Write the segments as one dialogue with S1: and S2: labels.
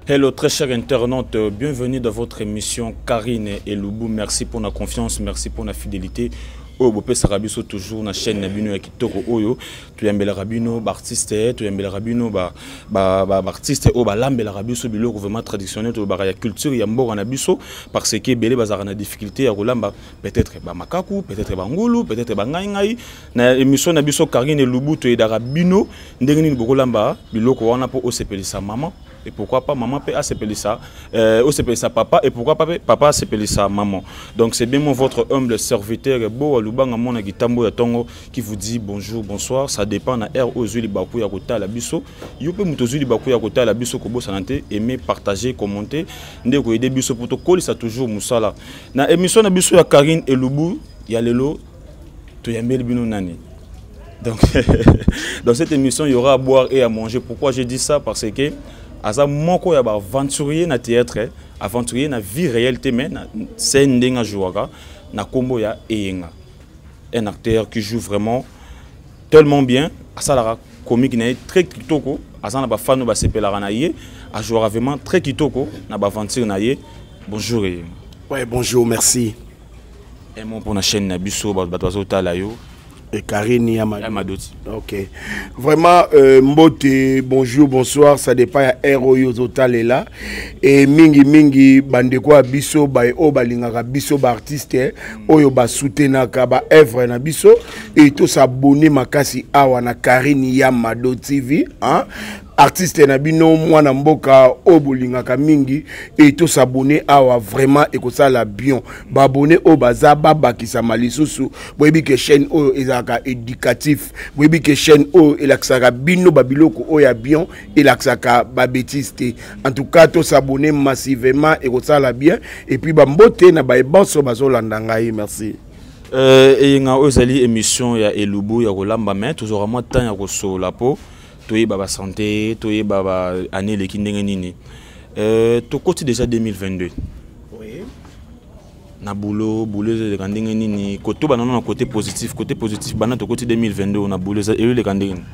S1: Hello très chers internautes, bienvenue dans votre émission Karine Elubu. Merci pour la confiance, merci pour la fidélité. Oyo bopesaka biso toujours na chaîne na bino ya kitoko oyo toyambelaka bino baartiste, toyambelaka bino baartiste oyo balambelaka biso biloko vraiment traditionnel, tolobaka ya culture ya mboka na biso, parce que ebele bazalaka na difficulté ya kolamba peut-être bamakaku, peut-être bangulu, peut-être bangaingai. Na émission na biso Karine Elubu toyedaka bino ndenge nini bokolamba biloko wana mpo osepelisa mama, et pourquoi pas maman peut asepelisa, osepelisa papa, et pourquoi pas papa asepelisa maman. Donc c'est bien moi, votre humble serviteur Bo Lubanga mona kitambo ya tongo, qui vous dit bonjour, bonsoir, ça dépend na heure ozwi libaku ya kotala biso. Yo pe moto ozwi libaku ya kotala biso, kobosana te aimer, partager, commenter nde koyede biso po tokolisa toujours mosala. Na émission na biso ya Karine Elubu ya lelo, toyambeli bino nani? Donc dans cette émission, il y aura à boire et à manger. Pourquoi j'ai dit ça? Parce que aza moko ya ba aventurier na théâtre, aventurier na vie réelle te, mais na scène ndenge jouaka na kombo ya Eyenga. Un acteur qui joue vraiment tellement bien, asalaka comique na ye très kitoko, aza na ba fans ba sepelaka na ye, a jouera vraiment très kitoko na ba aventure na ye. Bonjour Eyenga.
S2: Ouais, bonjour, merci.
S1: Un mot pour la chaîne na biso, bato bazotala yo.
S2: Et Karine
S1: Yamadoti. Yamadoti.
S2: Ok. Vraiment, Mbote, bonjour, bonsoir, ça dépend ya heure oyo ozotalela. Et mingi mingi bandeko ya biso ba oyo balingaka biso ba artiste, oyo ba soutenaka ba œuvre na biso, et to s'abonner makasi awa na Karine Yamado TV, hein? Artiste na bino mwana mboka oyo bolingaka mingi, et to s'abonner awa vraiment ekosala bien. Ba abonné oyo baza babakisama lisusu, boyebi ke chaîne oyo ezalaka éducatif, boyebi ke chaîne oyo elakisaka bino ba biloko oyo ya bien, elakisaka ba bêtise te. En tout cas to s'abonner massivement ekosala bien, et puis ba mbote na ba ebanso bazolanda ngai, merci.
S1: Eyenga oyo ezali émission ya Elubu ya kolamba, mais tozwaka mwa temps ya kosola po toyeba ba santé, toyeba ba année eleki ndenge nini. Tokoti déjà 2022.
S2: Oui.
S1: Na boulot, boulot eleka ndenge nini? Koto bana na côté positif, côté positif bana tokoti 2022 na boulot eleka ndenge nini?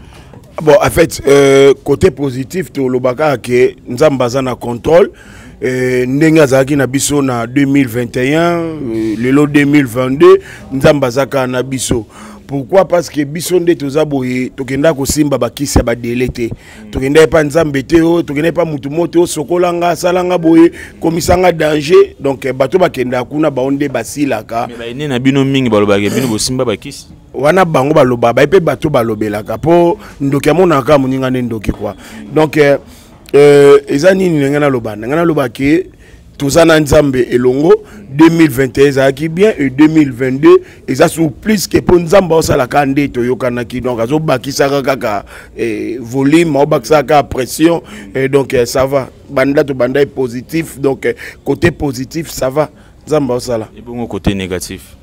S2: Bon, en fait, côté positif tolobaka ke Nzambe aza na contrôle. Ndenge azalaki na biso na 2021, lelo 2022, Nzambe azaka na biso. Pourquoi? Parce que biso nde toza boye, tokenda kosimba bakisi ya badele te. Tokenda epa Nzambe te, oyo tokenda epa mutu moto, oyo sokolanga, asalanga boye, komisanga danger. Donc bato bakenda kuna bao nde basilaka.
S1: Mais baene na bino mingi balobaka bino bosimba bakisi.
S2: Wana bango baloba, baye pe bato balobelaka po ndoki amonaka moninga nde ndoki quoi. Donc eza nini ndenge naloba? Ndenge naloba ke toza na Nzambe elongo. 2021 ezalaki bien et 2022 eza sur plus que po Nzambe aosalaka nde toyokanaki. Donc azobakisaka kaka, volume, aobakisaka kaka pression, et donc ça va. Banda to banda est positif, donc côté positif ça va, Nzambe aosala.
S1: Et bongo côté négatif?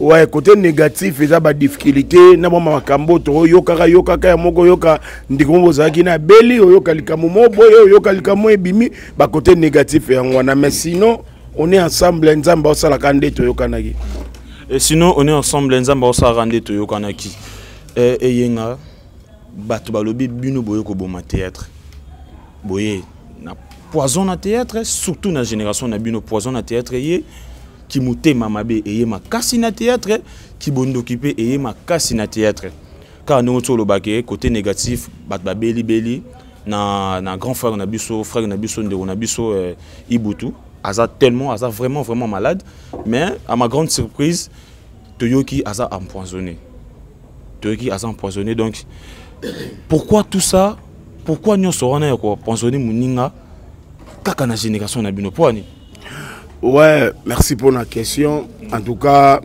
S2: Ouais, côté négatif eza ba difficulté na mwa makambo to yokaka yokaka ya moko yoka ndeko moko ozalaki na beli, oyoka likambo moko boye, oyoka likambo ebimi, ba côté négatif yango wana. Mais sinon on est ensemble, Nzambe aosalaka nde toyokanaki.
S1: Et sinon on est ensemble, Nzambe aosalaka nde toyokanaki. Eyenga bato balobi bino boye koboma théâtre, boye na poison na théâtre, surtout na génération na bino poison na théâtre ye ki motema mabe eye makasi na théâtre, ki bondoki mpe eye makasi na théâtre. Kaka ndenge ti olobaki côté négatif, bato babelibeli na grand frère na biso, frère na biso, ndeko na biso, Ibutu aza tellement, aza vraiment vraiment malade, mais à ma grande surprise toyoki aza empoisonné, toyoki aza empoisonné. Donc pourquoi tout ça? Pourquoi nyonso wana ya koempoisonné moninga kaka na génération na bino? Po ani?
S2: Ouais, merci pour la question. En tout cas,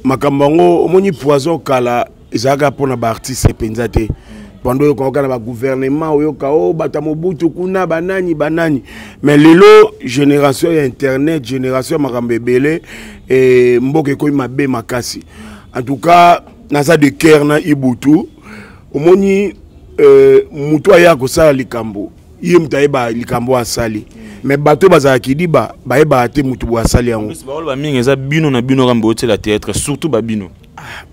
S2: makambo yango omoni poison kala ezalaka mpona baartiste mpenza te. Bando oyoka oyoka na bagouvernement, oyoka o bato ya Mobutu kuna banani banani, mais lelo génération ya internet, génération ya makambo ebele, e mboka ekomi mabe makasi. En tout cas naza de cœur na Ibutu. Omoni, motu aya kosala likambo, ye moto ayeba likambo asali, mais bato bazalaki diba bayebaka te motu boye asali yango.
S1: Baoloba mingi eza bino na bino kaka botiela théâtre, surtout babino.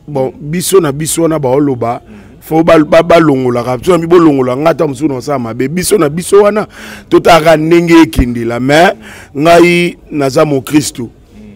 S2: Bon, biso na biso wana baoloba. Fo balongolaka biso na mi, bolongola ngai ata mosusu nasala mabe. Biso na biso wana totalaka ndenge ekendela. Mais ngai naza mokristu,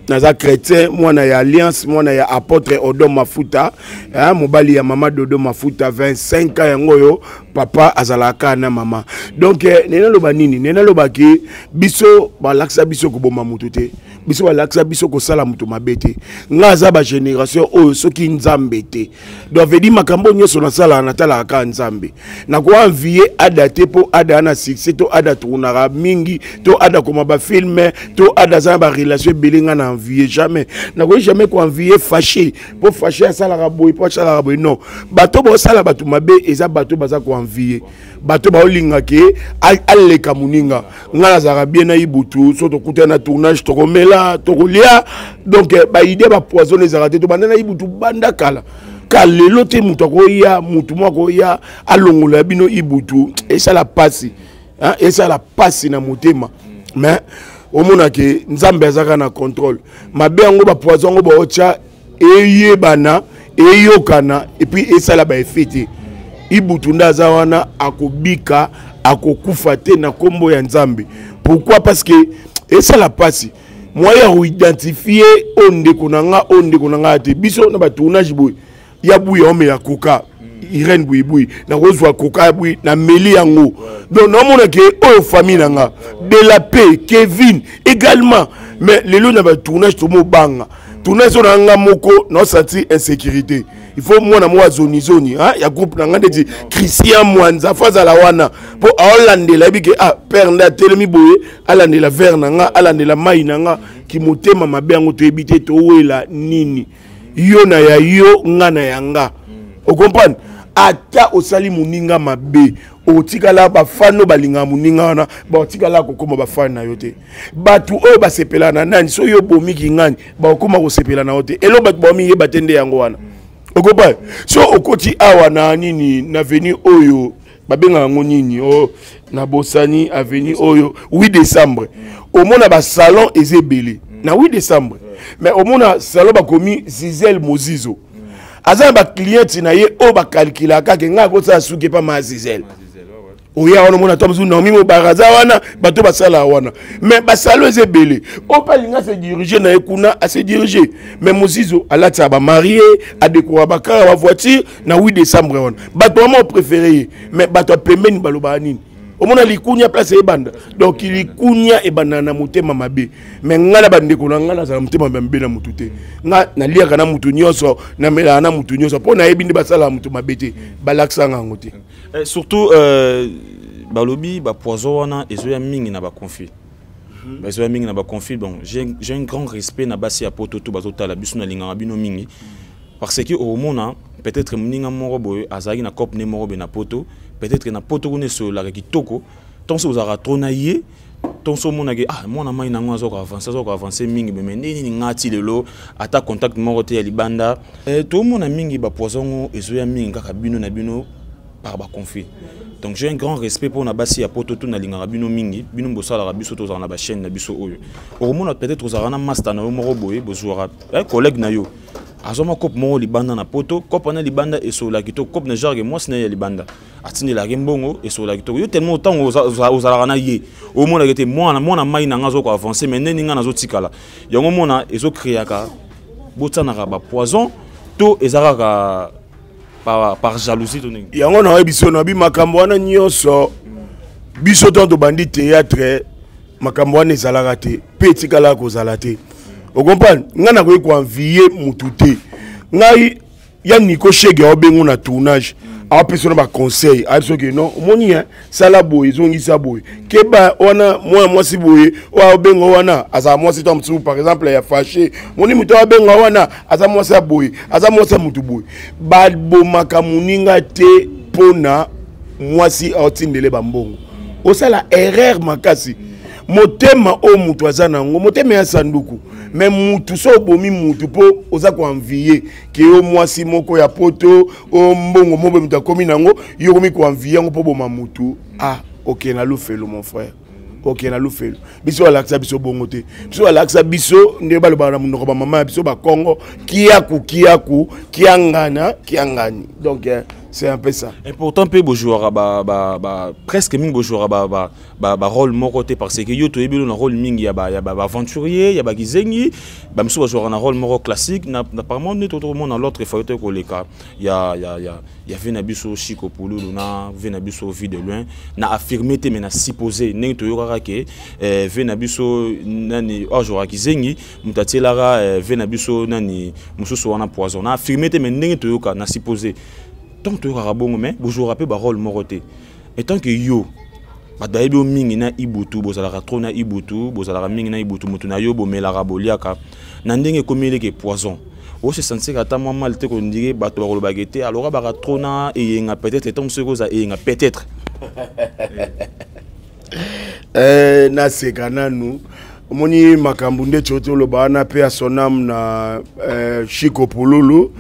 S2: naza chrétien, mwana ya alliance, mwana ya apôtre Odon Mafuta, hein, mobali ya mama Dodo Mafuta. 25 ans yango oyo papa azalaka na mama. Donc nene aloba nini? Nene alobaki biso balakisa biso koboma motu te, biso balakisa biso kosala moto mabe te. Ngai aza bagénération oyo soki Nzambe te. Donc vedi makambo nyonso nasalaka, natalaka kaka Nzambe. Nakoenvie Ada te mpo Ada na succès, to Ada tournaka mingi, to Ada koma bafilm, to Ada aza na barelation ebele. Ngai na envie jamais, nakoki jamais koenvie Faché mpo Faché asalaka boye, mpo asalaka boye. Non, bato baosala bato mabe eza bato baza koenvie, bato baolinga ke aleka moninga. Ngai nazalaka bien na Ibutu. So tokutana na tournage, tokomela, tokolia. Donc baidée bapoison ezalaka te. Tobanda na Ibutu banda kala, ka lelo te. Moto akoya, motu moko akoya alongola bino Ibutu, esala pasi, esala pasi na motema. Mais omonake Nzambe azaka na contrôle. Mabe yango, bapoison yango baotya, eyebana, eyokana, et puis esala baeffet te. Ibutu nde aza wana, akobika, akokufa te na nkombo ya Nzambe. Pourquoi? Parce que esala mpasi moyen ya koidentifie oyo ndeko na nga, oyo ndeko na nga te. Biso na batournage boye, ya buya omela koka, Irene Buibui, nakozwa koka ya bui, nameli yango. Donc naomona ke oyo famille na nga de la paix, Kevin également. Mais lelo na batournage tomobanga tournage oyo na nga moko naosentir insécurité. Il faut mwana moko azonizoni ya groupe na nga ndeti Christian Mwanza, fo azala wana mpo aolandela, yebi ke ah, père nde atelemi boye, alandela verre na nga, alandela mai na nga. Kimotema mabe yango toyebi te towela nini. Yo na ya yo, nga na ya nga. Ocomprendre? Ata osali moninga mabe, otikala bafani oyo balingaka moninga wana, baotikala kokóma bafani na yo te. Bato oyo basepela na nani, soki yo bomiki ngani, bakokóma kosepela na yo te. Elo bato baomiyeba te nde yango wana. Okopa so okoti awa na nini, na avenue oyo babengaka yango nini, o nabosani, avenue oyo 8 décembre, omona basalon eza ebele na 8 décembre. Mais omona salon bakomi Zizel Mozizo, aza na bacliente na ye oyo bakalkulaka ke ngai akosala suki epa ma Zizel. Oya wana, omona to mosusu Naomi Mobara aza wana, bato basalaka wana. Mais basalon eza ebele. Oyo mpe alinga se dirige na ye kuna, ase dirige. Mais Mozizo alatisaka bamarie, adekora bakara, bavoiture na 8 décembre wana. Bato wana préféré ye, mais bato ya pembeni balobaka nini? Omona likunya place ebanda. Donc likunya ebanda na motema mabe. Mais ngai na bandeko na ngai, nazala motema mabe na motu te. Ngai naliaka na motu nyonso, namelaka na motu nyonso, mpo nayebi nde basalaka motu mabe te, balakisanga yango te.
S1: Surtout balobi bapoison wana ezoya mingi na baconflit, bazoya mingi na baconflit. Bon, j'ai un grand respect na basi ya poto to bazotala biso, nalingaka bino mingi, parce que omona peut-être moninga moko boye azalaki na cope ne moko boye na poto, peut-être na poto kuna esololaka kitoko. Ntongo so ozalaka trop na ye, ntongo so omonaki ah, mwana mai nango aza koavance, aza koavance mingi. Mais nde nini nga ti lelo ata contact moko te ya libanda? Tomona mingi bapoison ngo ezoya mingi kaka bino na bino par baconflit. Donc j'ai un grand respect mpona basi ya poto to, nalingaka bino mingi. Bino bosalaka biso tozala na bachaîne na biso oyo. Okomona peut-être ozalaka na master na yo moko boye, bozwaka collègue na yo, azwama cope moko libanda na poto. Cope wana libanda esololaki kitoko, cope na genre mwasi na ye ya libanda atindelaki mbongo, esololaki kitoko. Yo tellement ntango ozalaka na ye, omonaka ete mwana mai na nga aza koavance, mais ndeni nga nazotikala. Yango mona ezocréaka botianaka bapoison, to eza kaka par jalousie to ndenge?
S2: Yango nayebi biso na bi makambo wana nyonso. Biso ntango tobandi théâtre, makambo wana ezalaka te mpe etikalaka kozala te. Ocomprendre? Ngai nakoki koenvie mutu te. Ngai ya Nico Shege aobengo na tournage, aopesa na baconseil, ayebi soki non, omoni sala boye, ezongisa boye, keba wana mwana mwasi boye oyo aobenga wana azala mwasi to mosusu, par exemple ya Faché, moni moto aobenga wana aza mwasi ya boye, aza mwasi ya motu boye. Babomaka moninga te mpona mwasi aotindele bambongo. Osala erreur makasi. Motema oyo moto aza nango, motema ya sanduku. Mais mutu so obomi mutu mpo oza koenvie ke yo mwasi moko ya poto o mbongo mobe moto akomi nango, yo okomi koenvie yango mpo boma mutu, ah, okende na lufelo, mon frère, okende na lufelo. Biso balakisa biso bongo te. Biso balakisa biso nde balobaka na monoko bamama ya biso bakongo: kiaku kiaku, kiangana kiangani. Donc C'est un peu ça.
S1: Important mpe bojouaka ba, ba, ba, presque mingi bojouaka ba, ba, ba, ba rôle moko te, parce que yo toyebi yo na rôle mingi ya baaventurier, ba ya bakizengi. Bamisusu bajouaka na rôle moko classique. Na, apparemment nde totomona l'autre fois te koleka ya vie na biso Chiko Pululu na vie na biso Vie de Loin. Na affirme te, mais na supposé ndenge toyokaka ke vie na biso nani oyo ajouaka kizengi, moto atielaka vie na biso nani mosusu wana poison. Na affirme te, mais ndenge toyoka, na supposé ntango toyokaka bongo. Mais bozwaka mpe barôle moko te. Etant que yo, bato bayebi yo mingi na Ibutu, bozalaka trop na Ibutu, bozalaka mingi na Ibutu, motu na yo bomelaka, boliaka na ndenge ekomi eleke poison, ose sentir ata mwa mal te kondire bato bakolobaka ete aloka baka trop na Eyenga? Peut-être ntango mosusu ekozala Eyenga, peut-être.
S2: Naseka nanu. Omoni makambo ndeti oti oloba wana mpe ya sonam na Chiko Pululu,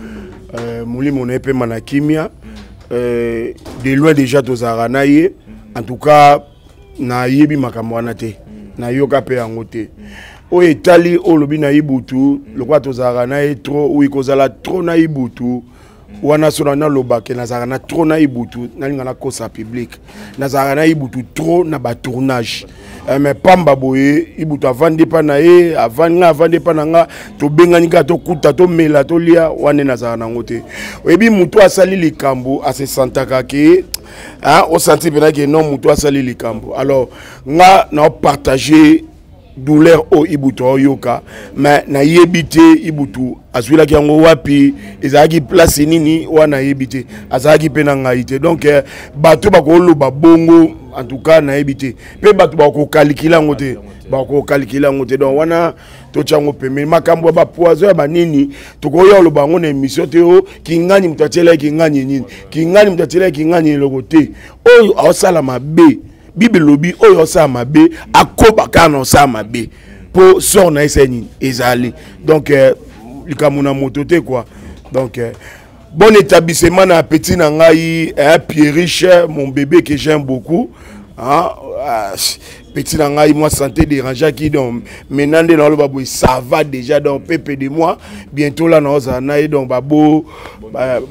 S2: molimo na ye pema na kimia. De loin déjà tozalaka na ye. En tout cas nayebi makambo wana te, nayoka mpe yango te. Oyo etali oyo olobi na Ibutu, lokola tozalaka na ye trop, oyo kozala trop na Ibutu wana, so nalobake nazalaka na trop na Ibutu, nalinga nakosa public. Nazalaka na Ibutu trop na batournage, mais pamba boye Ibutu avandi epa na ye, avandi nga, avandi epa na nga, tobengani kaka, tokuta, tomela, tolia. Wana nazalaka nango te. Oyebi, motu asali likambo asesantaka ke osanti mpena ke non, motu asali likambo. Alors nga naopartage douleur oyo Ibutu aoyoka, mais nayebi te Ibutu azwilaki yango wapi, ezalaki place nini wana, nayebi te, azalaki mpe na ngai te. Donc bato bakoloba bongo, en tout cas nayebi te, mpe bato bakokalikila yango te, bakokalikila yango te. Donc wana totya yango pembeni. Makambo ya bapoison ya banini, tokoya oloba yango na émission te. O kingani moto atielaki kingani nini, kingani moto atielaki kingani eloko te. Oyo aosala mabe, Bible elobi oyo osala mabe akoba kaka na osala mabe mpo sort na ye esali nini ezali. Donc likambo na moto te quoi. Donc bon établissement na petit na ngai, Pierriche, mon bébé que j'aime beaucoup, hein, petit na ngai, moi santé dérangeaki. Donc maintenant nde naoloba boye, ça va déjà. Donc pepe de moi, bientôt là naozala na ye. Donc babo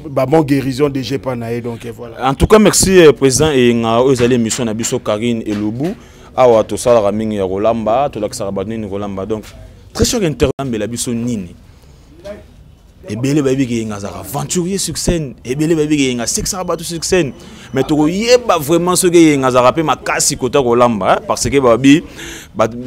S2: ba bon guérison déjà pa na ye. Donc voilà.
S1: En tout cas merci, président Eyenga. Oyo ezali émission na biso Karine Elubu. Awa tosalaka mingi ya kolamba, tolakisaka bato nini kolamba. Donc très cher interambela biso nini, ebele bayebi ke Eyenga azalaka aventurier sur scène, ebele bayebi ke Eyenga asekisaka bato sur scène, mais tokoyeba vraiment soki Eyenga azalaka mpe makasi kota kolamba, parce que babi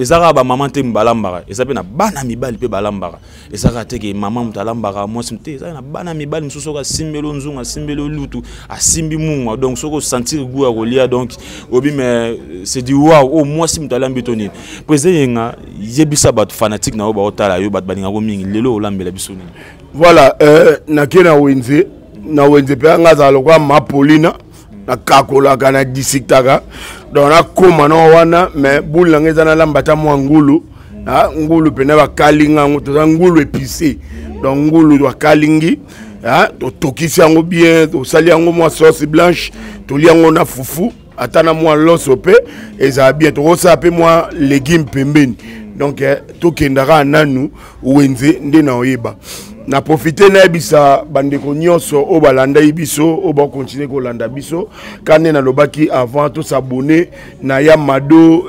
S1: eza kaka bamama te balambaka, eza mpe na bana mibali mpe balambaka. Eza kaka te ke mama moto alambaka, mwasi te. Eza na bana mibali mosusu soki asimbeli nzungu, asimbeli lutu, asimbi mungwa, donc soki osentir goût ya kolia, donc obi mais c'est du wow, oyo mwasi moto alambi to nini. Président Eyenga, yebisa bato fanatique na oyo baotala yo, bato balingako mingi, lelo olambela biso nini?
S2: Voilà, nake na wenze, na wenze mpe nga azala lokola mapolina, nakakolaka, na disiktaka. Donc nakóma na wana, mais bule na ngai eza nalamba ata mwa ngulu, ngulu mpena bakalinga yango, toza ngulu épicé. Donc ngulu bakalingi, totokisi yango bien, tosali yango mwa sauce blanche, tolia yango na fufu, ata na mwa loso mpe ezala bien. Tokosala mpe mwa légume pembeni. Donc tokendaka nanu wenze nde na oyeba. Na profite nayebisa bandeko nyonso oyo balandai biso, oyo bakontinue kolanda biso, ka nde nalobaki avant, tosabone na ya Mado,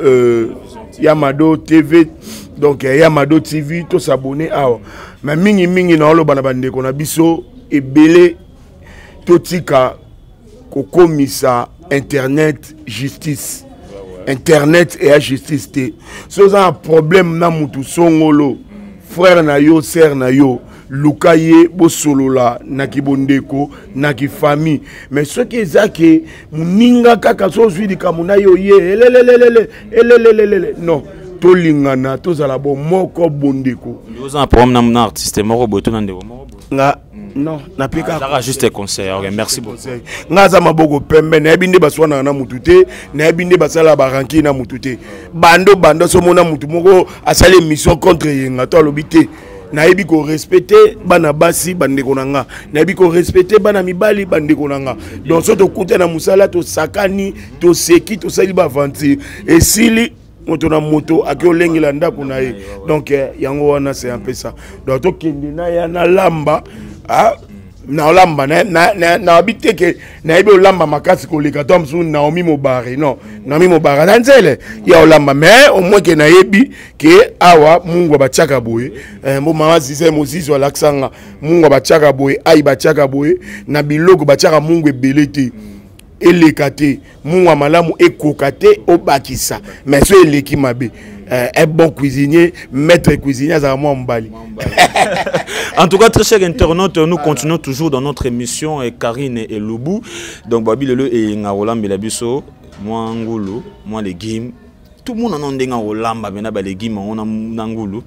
S2: ya Mado TV. Donc ya Mado TV, tosabone awa. Mais mingimingi naoloba na bandeko na biso ebele, totika kokomisa internet justice. Internet eya justice te. So oza na problème na mutu songolo, frère na yo, sœur na yo, luka ye, bosolola na kibondeko, na kifamille. Mais soki eza ke moninga kaka, so ozwi likambo na yo ye elelelelele elelelelele, non. Tolingana, tozala bo moko, bondeko.
S1: Oza na problème na artiste moko boye to na ndeko moko boye?
S2: Nga non, napeka.
S1: Azaka juste conseil. Ok, merci beaucoup.
S2: Nga aza maboko pembe. Nayebi nde baswanaka na mutu te, nayebi nde basalaka baranki na mutu te. Bando bando, so omona mutu moko asali émission contre Yenga to alobi te. Nayebi korespecte bana basi bandeko na nga, nayebi korespecte bana mibali bandeko na nga. Donc so tokuta na mosala, tosakani, toseki, tosali baaventure, esili, moto na moto ake olengela ndako na ye. Donc yango wana, c'est un peu ça. Donc tokende na ya nalamba, ah, Naolamba nayebi te ke nayebi olamba makasi koleka to mosusu Naomi Mobare. Non, Naomi Mobare aza nzele ya olamba, mais au moins ke nayebi ke awa mungwa batiaka boye. Mo mama Zize Mozizo alakisanga mungwa batiaka boye, ai batiaka boye na biloko, batiaka mungwa ebele te, eleka te, mungwa malamu ekoka te obakisa, mais so eleki mabe. Un bon cuisinier, maître cuisinier azalaka mwa mobali.
S1: En tout cas, très chers internautes, nous continuons toujours dans notre émission Karine et Lubu. Donc, Babi Lelo et Ngarolam Belabiso, moi ngulu, moi légumes. Tout le monde en a ndenge olamba mena ba légumes on na ngulu.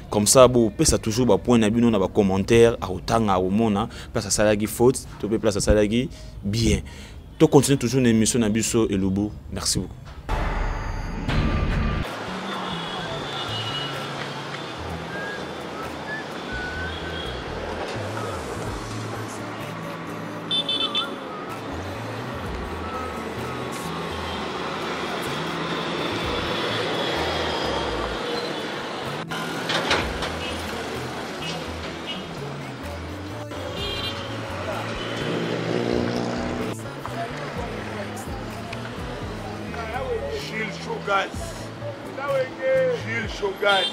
S1: Comme ça, bo pesa toujours ba point na bino na ba commentaire, a otanga omona, place asalaki faute, to pe place asalaki bien. To continue toujours une émission na biso Elubu. Merci beaucoup.
S2: Gilles Chogas. Gilles Chogas.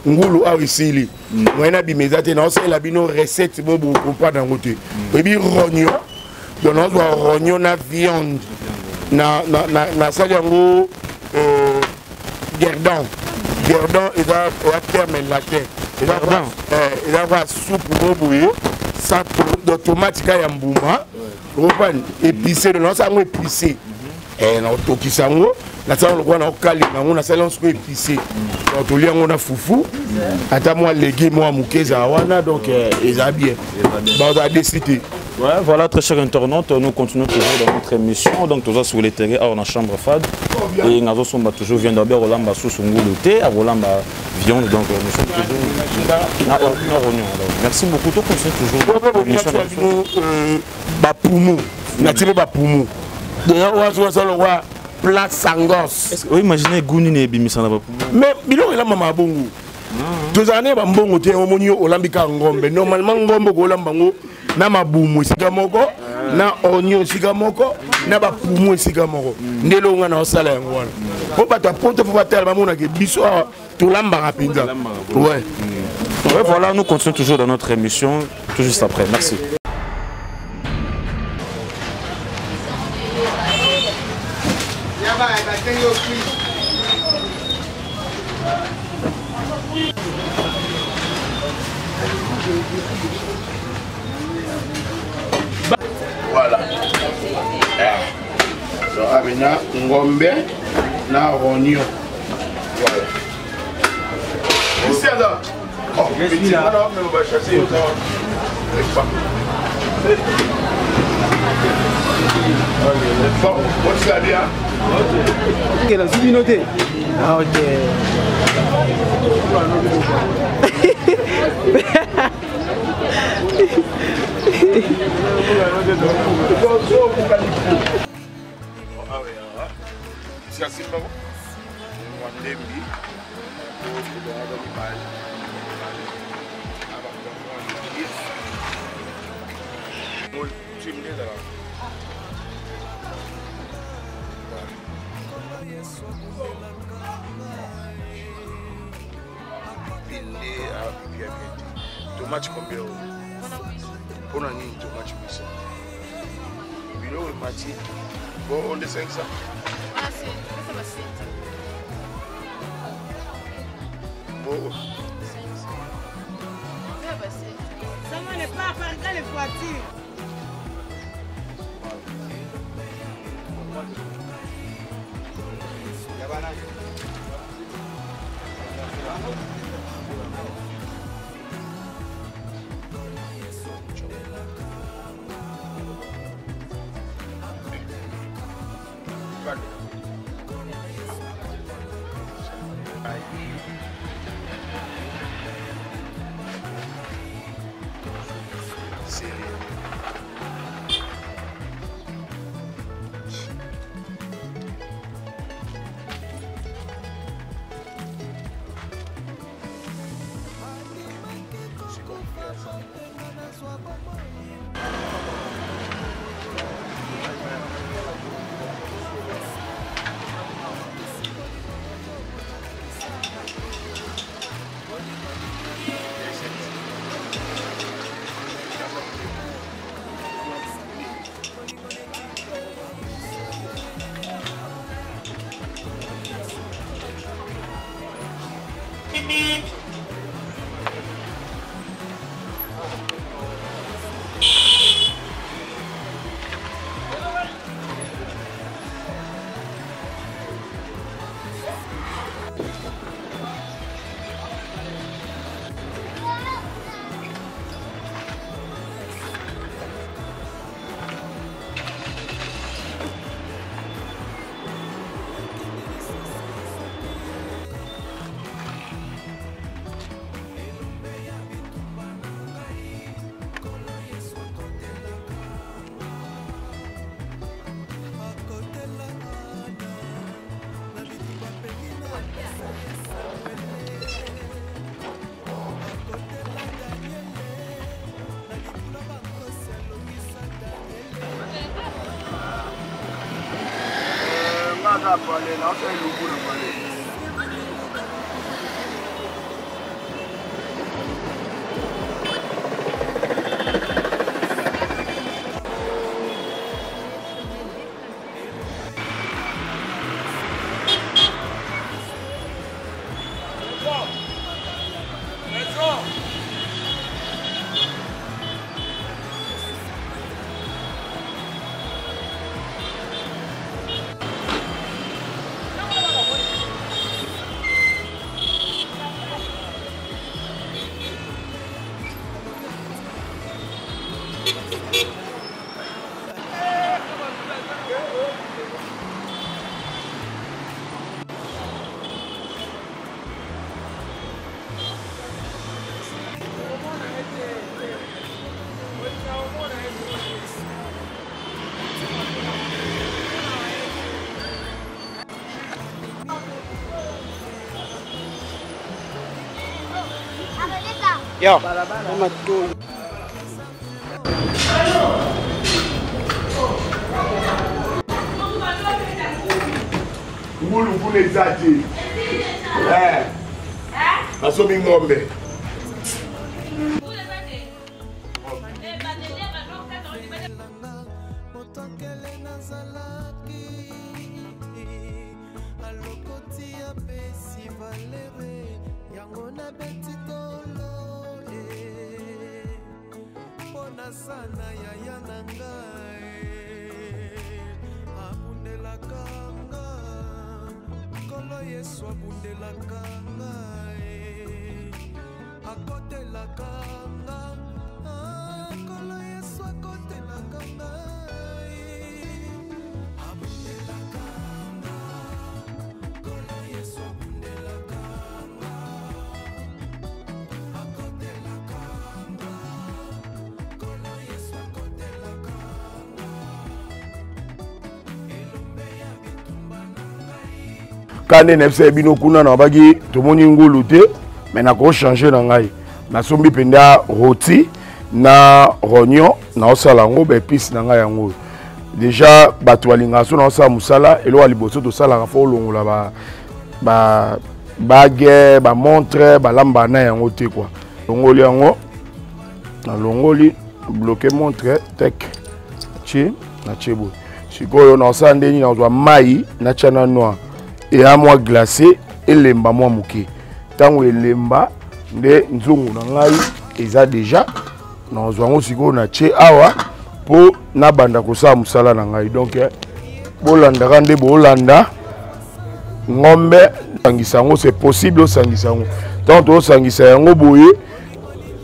S2: Ngulu awa esili, moyen nabima eza te. Naosalela bino recette bo bocomprendre yango te. Oyebi rognon? Donc naozwa rognon na viande, nasali yango guerdon. Guerdon eza terme latin, eza kwa supu mo boye sans tomate, ka ya mbuma opani épicé. Donc naosala yango épicé, naotokisa yango, nasala lokola naokalinga yango, nasali yango sikoyo épicé. Donc tolia yango na fufu, ata mwa légume mwa moke ezala wana. Donc eza bien, bazala desi te.
S1: Ouais, voilà, très chers internautes, nous continuons toujours dans notre émission. Donc, toujours sur les terrains, dans la chambre fade. Et nous sommes toujours vient d'abord Rolamba sous son goût thé, à Rolamba viande. Donc, nous sommes toujours na réunion. Merci beaucoup. Tout continue toujours.
S2: L'émission. Bapumu, natire bapumu. D'ailleurs, on va se le plat sangos.
S1: Est-ce que vous imaginez goût ni bimisa na bapumu?
S2: Mais biloko ela mama bongo. Tozala ne bambongo te. Omoni, yo olambi kaka ngombe. Normalement ngombe okolamba yango na mabumu esika moko, na oignon esika moko, na bapumu esika moko. Nde elongo nga na osala yango wana mpo bato ya poto mpo batala, bamonake biso awa tolambaka mpenza, ouais.
S1: Ouais, voilà, nous continuons toujours dans notre émission, tout juste après. Merci.
S2: Voilà. So abina ngombe na rognon. Voilà. Christian, oh, je suis là. Mais on va chasser. Bon, on se bien.
S3: Ok, nazwi bino te. Ah, ok.
S2: Ndembi pile apipi ya bien te. Tomate combien oyo? Mpona nini tomate 800? Biloko emati bo onde 500. Bo
S4: Ça n'est pas par les voitures.
S2: Nga pale naosala elubu na pale.
S3: Yo, matoi.
S2: Ngulu kuna eza te. Eh. Nasombi ngombe.
S5: Alokoti apesi valere yango nabeti tolo eh. Mpo nasana yaya na ngai abundelaka nga nkolo Yesu abundelaka ngai akotelaka nga ah, nkolo Yesu akotelaka ngai abundelaka nga nkolo Yesu abundelaka nga akotelaka nga nkolo Yesu akotelaka nga elombe ya bitumba na ngai.
S2: Ka nde nayebisaki bino kuna na baki tomoni ngulu te, mais nakochange na ngai, nasombi mpenza roti na rognon, naosala yango baepice na ngai yango oyo. Déjà bato balingaka so naosala mosala, eloko ya liboso tosalaka fo olongola ba bague, bamontre, balamba na yango te kua. Longoli yango, nalongoli bloke montre tek tie na tie boye. Sikoyo naosala ndeni, nazwa mai natya na noir eya mwa glace, elemba mwa moke. Ntango elemba nde nzungu na ngai eza deja, nazwa yango sikoyo na tie awa mpo nabanda kosala mosala na ngai. Donc bolandaka nde bolanda ngombe, sangisa yango, c'est possible osangisa yango. Ntango tozosangisa yango boye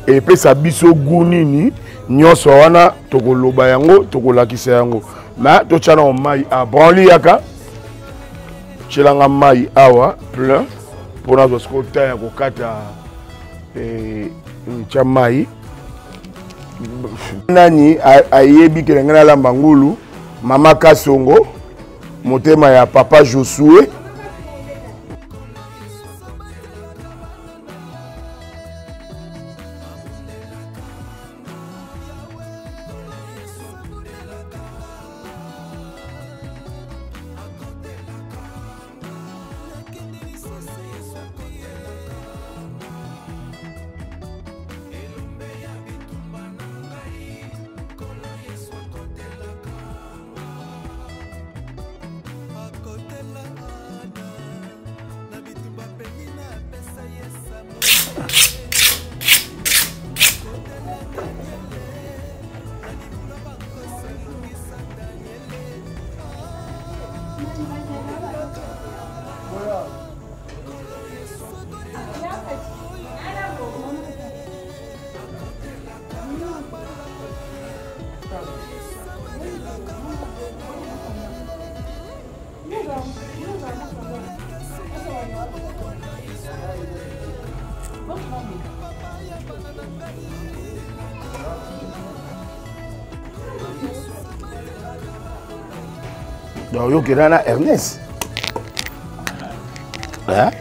S2: epesa biso goût nini nyonso wana, tokoloba yango, tokolakisa yango. Ma totya nango mai a branli yaka, tyelanga mai awa plein mpo nazwa sikoyo ta ya kokata. Tya mai. Nani ayebi ke na ngai nalamba ngulu? Mama Kasongo, motema ya papa Josue. Donc yokenda na Ernest, hein?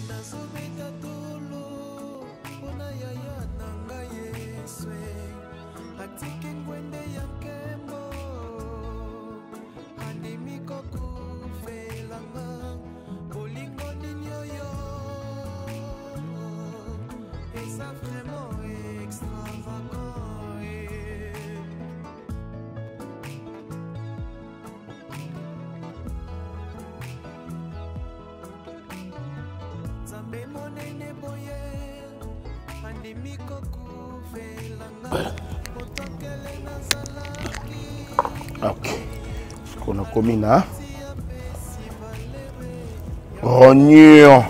S5: Nazobeta tolo mpona yaya na ngai Yesu atiki ngwende ya nkembo, andimi kokufelanga. Bolingo nini oyo eza vraiment extravagant eh. Nzambe monene boye andimi kokufelanga motokele nazalaki.
S2: Ok, sikoyo nakomi na rognon,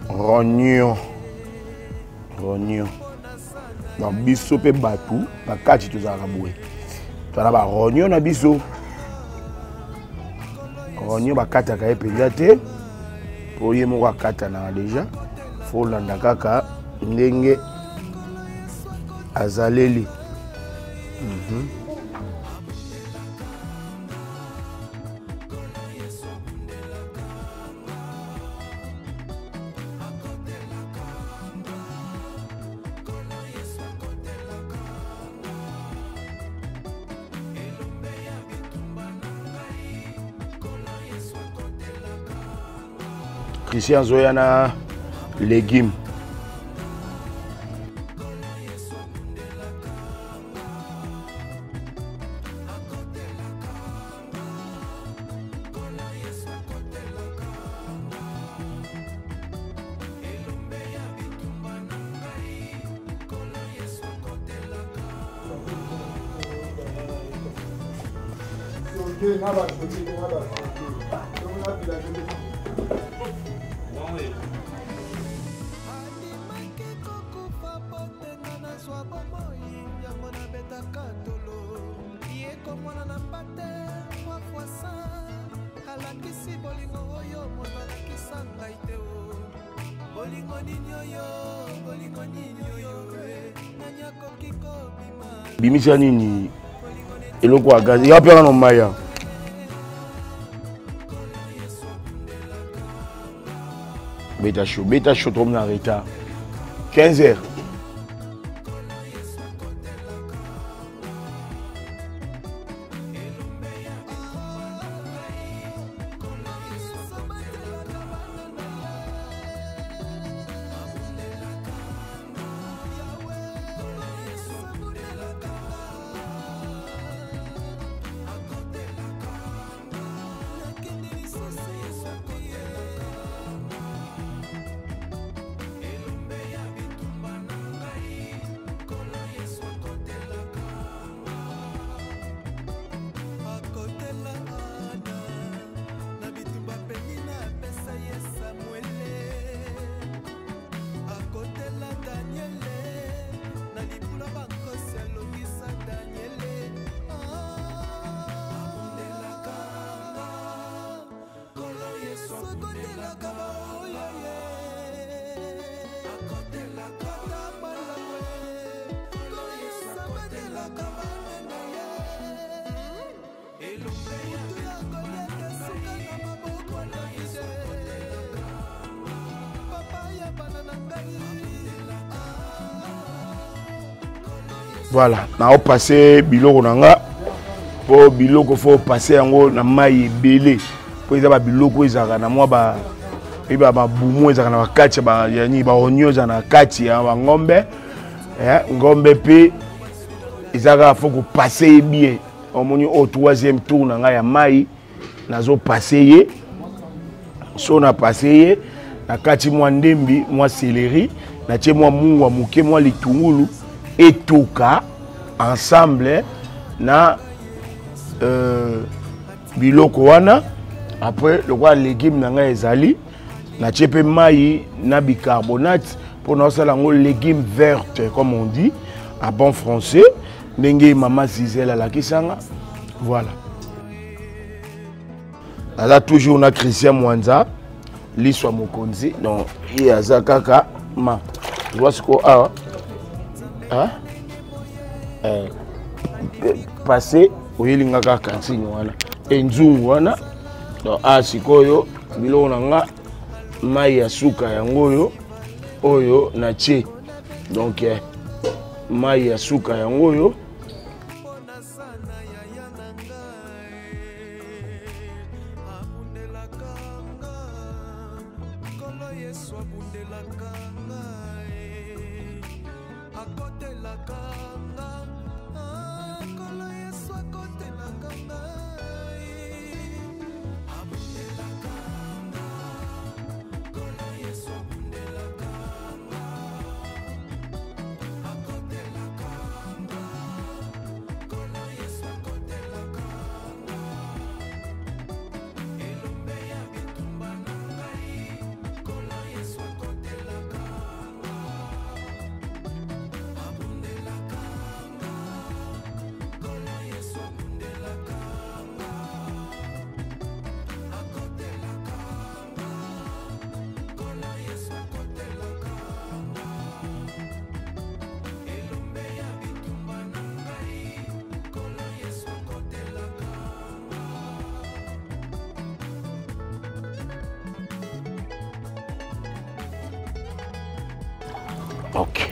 S2: rognon, rognon. Donc biso mpe bato na kati tozalaka boye, tozala barognon na biso. Oignon bakataka ye mpenza te mpo ye moko akatanaka deja, fo olanda kaka ndenge azaleli. Christian azoya na légume. Bimisa nini eloko ya gaz ya mpe na maya. Beta chaud, beta chaud, trop na retard. 15 heures. Voilà, na passé biloko na nga po biloko faut passer yango na mai ebele po eza ba biloko ezalaka na mwa ba eba ba bumu ezalaka na kati ba yani ba oignon ezalaka na kati ya ba ngombe, ngombe pe ezalaka faut ko passer ye bien. Omoni au troisième tour na nga ya mai nazo passer ye, so na passer ye na kati mwa ndembi mwa céleri na tie mwa mungwa moke mwa litungulu etoka ensemble na biloko wana. Après lokola légume na ngai ezali na tie pe mai na bicarbonate pour na osala yango légume verte comme on dit en bon français ndenge mama Zizel alakisanga. Voilà, naza toujours na Christian Mwanza liswa mokonzi, donc ye aza kaka ma zwa siko awa passé oyelinga kaka kantine wana enzungu wana. Donc a sikoyo biloko na nga mai ya suka yango oyo oyo na tie, donc mai ya suka yango oyo. Ok,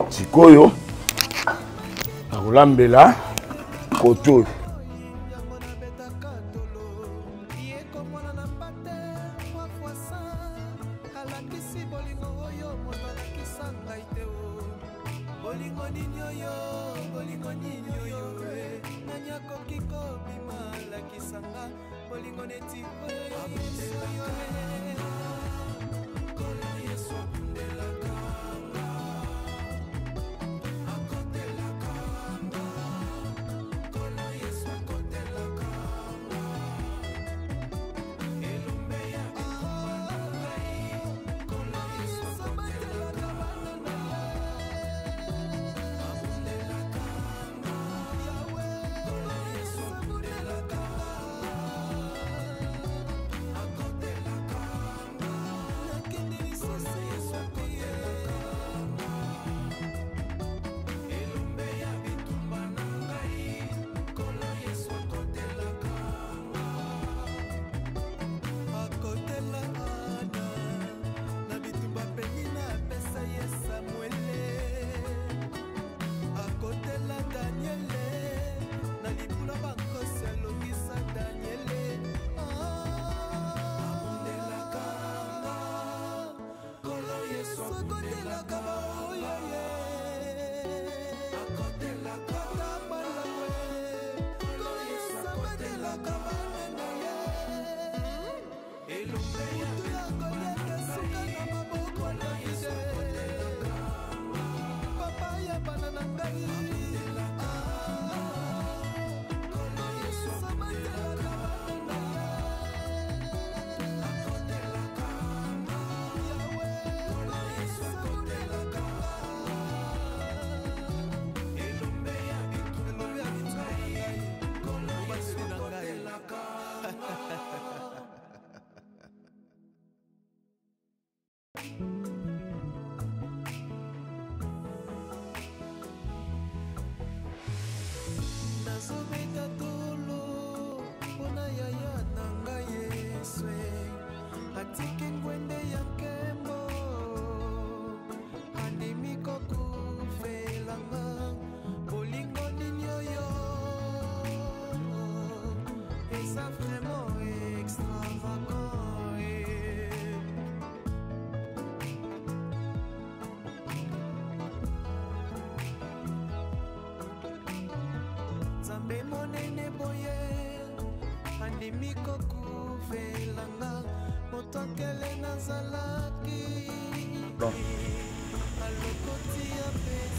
S2: sikoyo nakolambela koto oyo.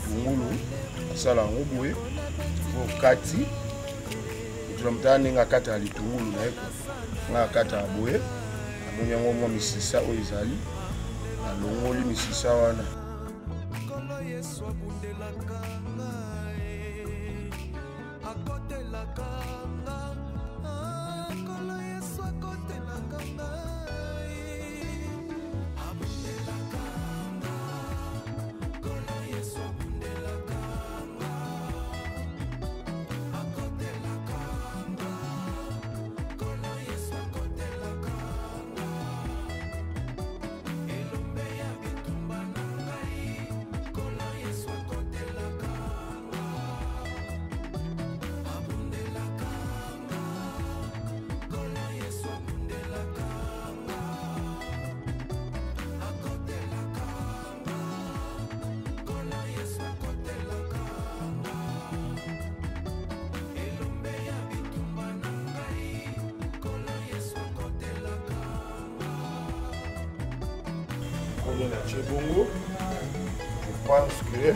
S2: Tungulu asala yango boye okati moto na moto aya ndenge akataka litungulu na ye nga akataka boye amoni yango mwa misisa oyo ezali alongoli misisa wana. Bongo, je pense que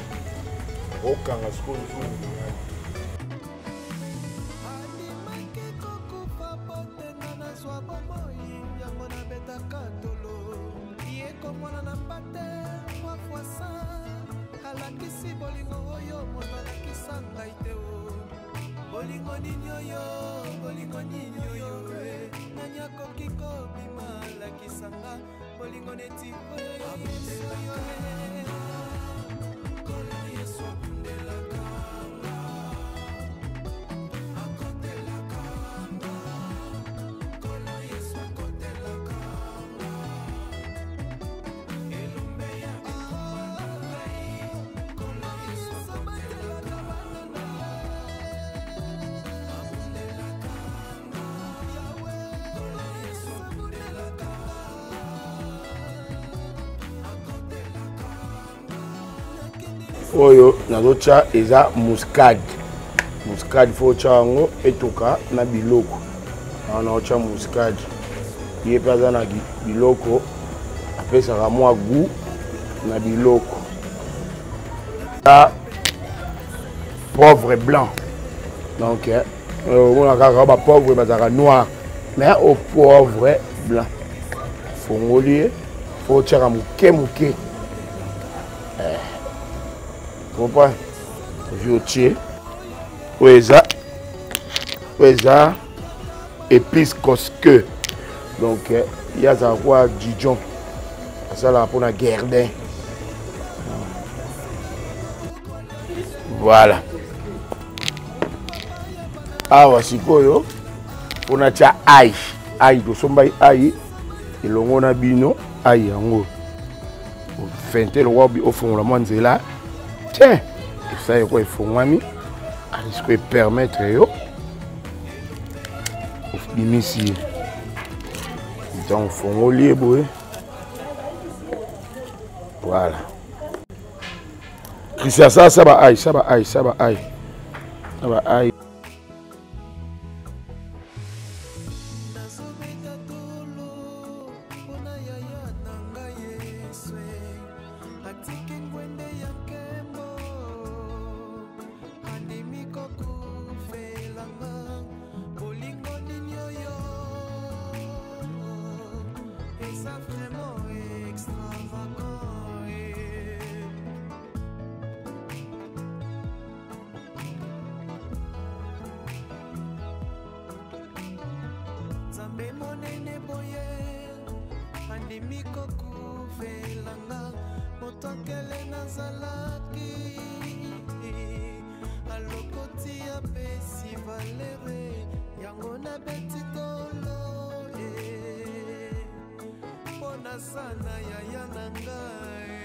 S2: okanga sikoyo nzungu. Oyo nazotya eza muscade. Muscade fo otya yango etoka na biloko. Awa naotya muscade. Ye mpe aza na biloko apesaka mwa goût na biloko. Pauvre blanc. Donc eh, omona kaka ba pauvre bazalaka noir mais au pauvre blanc. Fongoli ye fo otyaka moke moke. Eh. Comprends? Ozwi otie. Oyo eza oyo eza épice cosque. Donc eh, ye azalaka kwa Dijon. Asalaka mpona Gerdin. Voilà. Awa sikoyo mpona tya ai ai tosombaki ai elongo na bino ai yango ofente lokwa ofongola mwa nzela te esali ekwa efongwami ali sikoyo epermettre yo obimisi ye ntango ofongoli ye boye voilà Christian sala saba ai saba ai saba ai saba ai
S5: Nzambe monene boye andimi kokufelanga moto akele nazalaki alokoti apesi valere yango nabeti tolo eh. mpo nasana yaya na ngai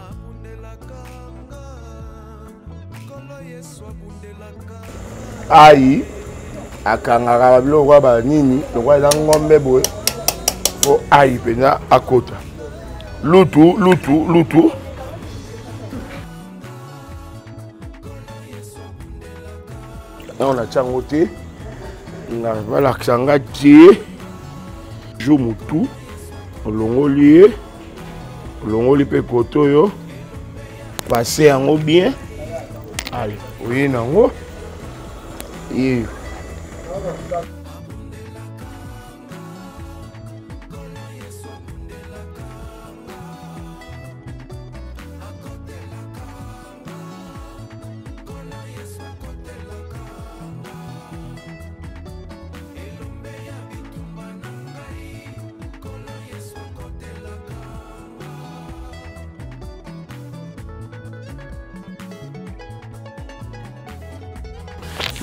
S5: abundelaka nga nkolo yesu abundelaka
S2: ai akangaka babiloko ya banini lokola eza ngombe boye fo ai mpenza akota lutu lutu lutu ntango natya yango te balakisa nga tie jour motu olongoli ye olongoli mpe kote oyo passe yango bien ale oye nango yeyo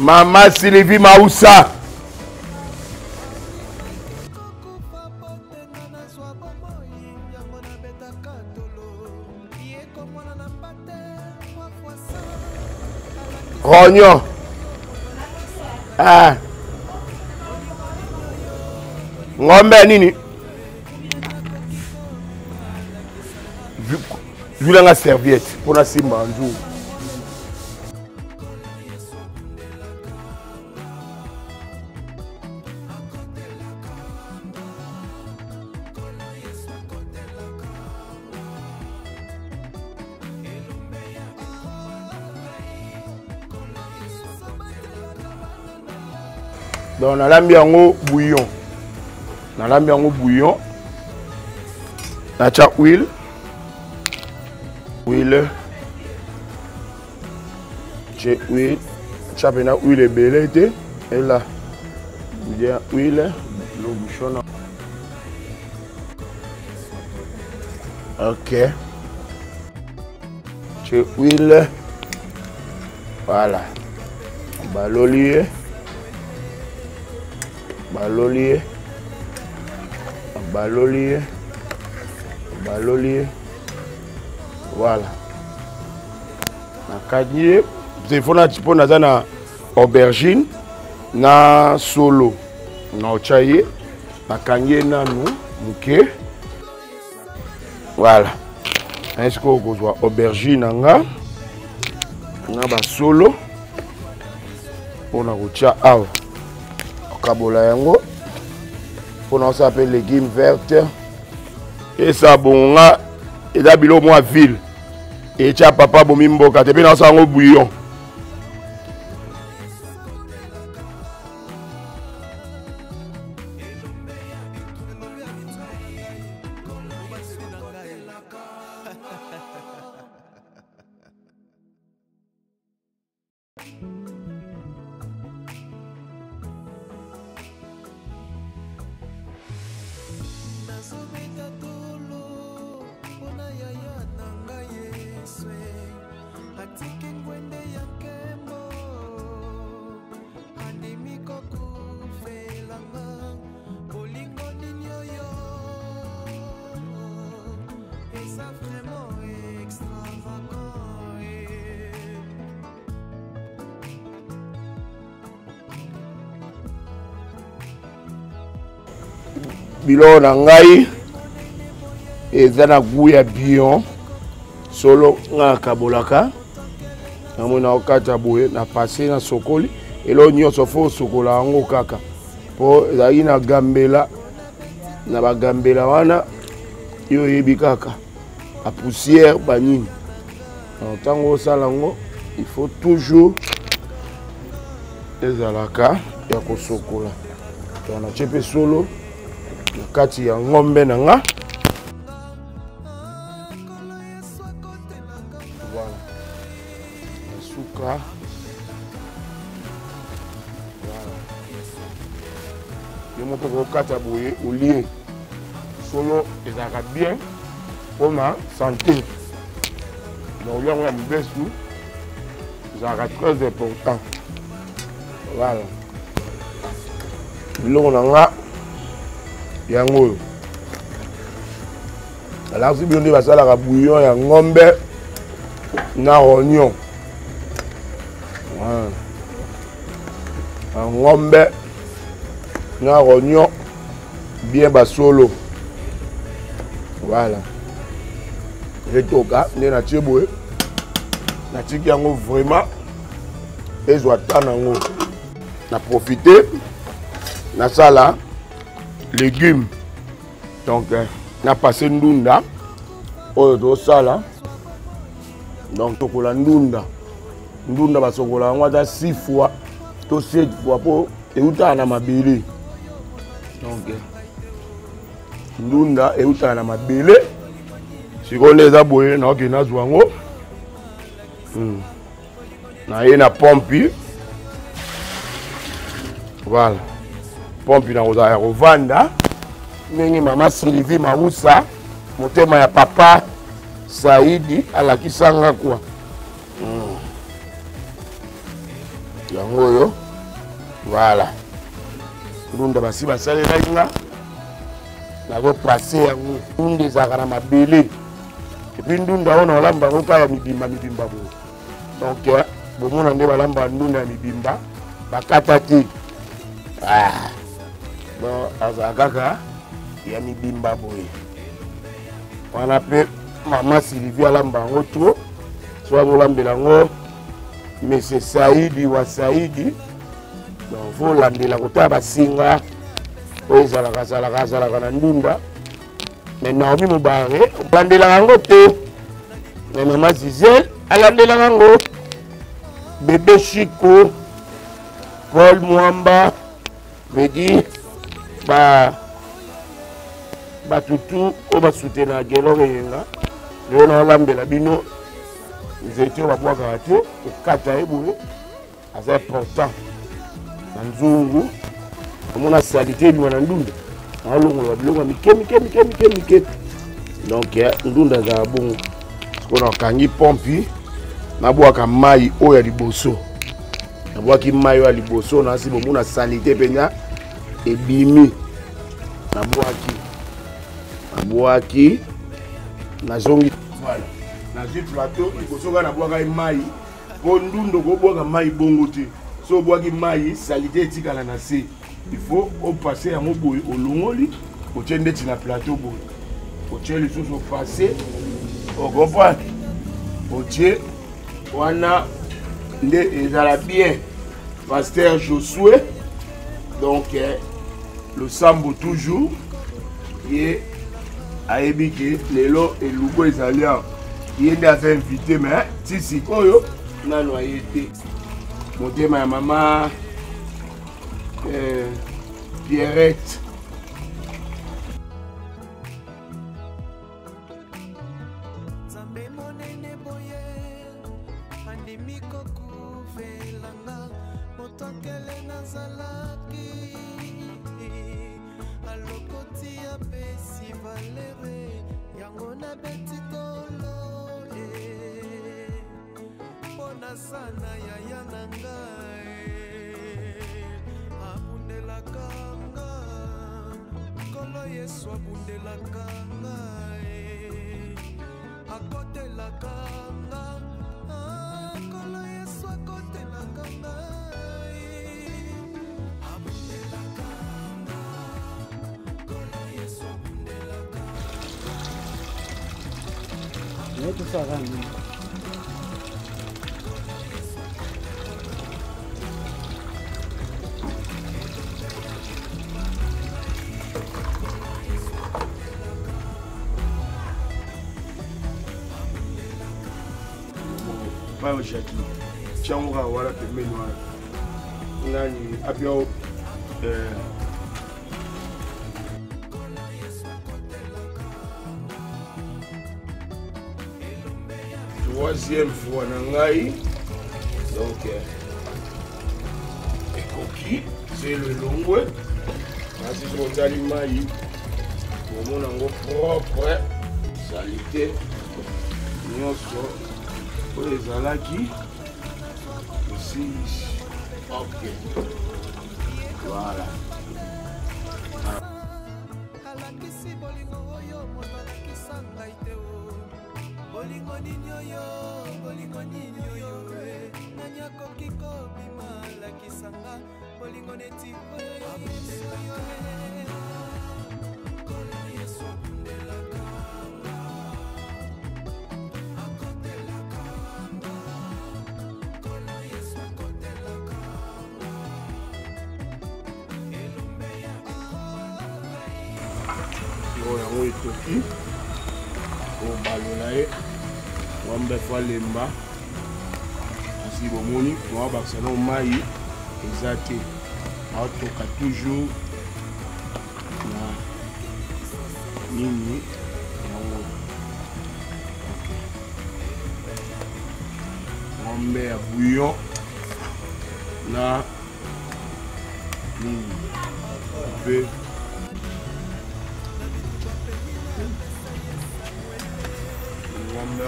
S2: Mama Sylvie Maussa. Rognon. Ah. Ngombe nini? Zwilanga serviette mpo nasimba nzungu. Donc nalambi yango bouillon, nalambi yango bouillon, natya huile, huile tie huile, tya mpena huile ebele te, ela bien huile lo bouchon. Ok, tie huile, voilà, baloli ye, baloli ye, baloli ye, baloli ye, voilà. Nakangi ye telefone mpo naza na aubergine na solo na otya ye, nakangi ye nanu moke, voilà. Naye sikoyo kozwa aubergine na nga na basolo mpona kotya awa, okabola yango mpona osala mpe legume verte. Esa bongo nga eza biloko mwa ville etya papa bomi mboka te mpe naosala yango bouillon.
S5: Nazobeta tolo mpona yaya na ngai Yesu atiki ngwende ya nkembo andimi kokufelanga bolingo nini oyo eza vraiment extravagant eh.
S2: Biloko na ngai eza na gout ya bion solo. Ngai nakabolaka namoni nakokata boye na passe na sokoli eloko nyonso, fo osokola yango kaka mpo ezalaki na gambela na bagambela wana, yo oyebi kaka bapoussière banini. Ntango osala yango, il faut toujours ezalaka ya kosokola. Donc natie mpe solo na kati ya ngombe na nga. Voilà, na suka. Voilà, yo moko kokata boye, olie solo ezalaka bien mpona santé. Donc olia yango ya mobesu ezalaka très important. Voilà, biloko na nga yango oyo alakisi bino nde basalaka bouillon ya ngombe na rognon. Ya ngombe na rognon bien basolo. Voilà, etoka nde natie boye, natiki yango vraiment ezwa temps nango. Na profite nasala légume. Donc na passe ndunda oyo tosala. Donc tokola ndunda, ndunda basokola yango ata 6 fois to 7 fois mpo eutaka na mabele. Donc ndunda eutaka na mabele. Sikoyo nde eza boye, naokende nazwa yango. Naye na pompi. Voilà, pompi nakozala ya kovanda ndenge mama Sylvie Mausa, motema ya papa Saidi, alakisanga kwa. Yango oyo. Voilà, ndunda basi basalelaki nga, nakopasse yango. Ndunda ezalaka na mabele, et puis ndunda oyo naolamba yango kaka ya mibimba mibimba boye. Donc bomona nde balamba ndunda ya mibimba, bakata te. Ah. Bon, azala kaka ya mibimba boye wana mpe mama Sylvie alamba yango trop. So azolambela yango monsieur Saidi wa Saidi. Donc fo olandela kotala basinga oyo ezalaka azalaka azalaka na ndunda. Mais Naomi Mobare olandelaka yango te, mais mama Zizel alandelaka yango, bebe Chiko, Paul Mwamba, vedi ba bato tu oyo basutena Gelor Eyenga. Lelo naolambela bino nzete oyo babwakaka te, kokata ye boye aza important na nzungu. Omona salite ebima na ndunda, naolongola biloko ya mike mike mike mike mike. Donc ndunda ezala bongo. Sikoyo nakangi pompi, nabwaka mai oyo ya liboso. Nabwaki mai oyo ya liboso, nasi bomona salite mpenza ebimi. Nabwaki, nabwaki, nazongi. Voilà, nazwi plateau liboso kaka, nabwakaki mai mpo ndunda okobwaka mai bongo te. So obwaki mai, salite etikala na se. Il faut opasse yango boye, olongoli, otie ndeti na plateau boye, otie lisusu, opasse. Ocomprendre, otie wana nde ezala bien. Pasteur Josué, donc losambo toujours, ye ayebi ke lelo elubu ezali awa, ye nde aza invité, mais ti sikoyo nano aye te. Motema ya mama Pierrette.
S5: Nzambe monene boye andimi kokufelanga, moto akele nazalaki alokoti apesi valere yango nabeti tolo mpo nasana yaya na ngai abundelaka nga, Nkolo Yesu abundelaka ngai, akotelaka nga, Nkolo Yesu akotelaka ngai, abundelaka nga, Nkolo Yesu abundelaka
S3: nga. Tosala nini?
S2: Bayo Jackie, tiango kaka wana pembeni wana, nani apia. Troisième fois na ngai, donc ekoki zelo elongwe, kasi soki otali mai, omona yango propre, salite nyonso oyo ezalaki osilisi. Ok, voilà.
S5: Alakisi bolingo oyo moto alakisa ngai te o. Bolingo nini oyo, bolingo nini oyo, nani akoki kobima alakisa nga bolingo neti oyo ya Yesu oyo. Nkolo Yesu abundelaka nga, akotelaka nga, Nkolo Yesu akotelaka nga, elombe ya bitumba na ngai.
S2: Oyo yango etoki, obalola ye wambe fo alemba, kasi bomoni moabakisa na mai eza te, aotoka toujours na nini yango. Ok, ngombe ya bouillon na nini mpe ngombe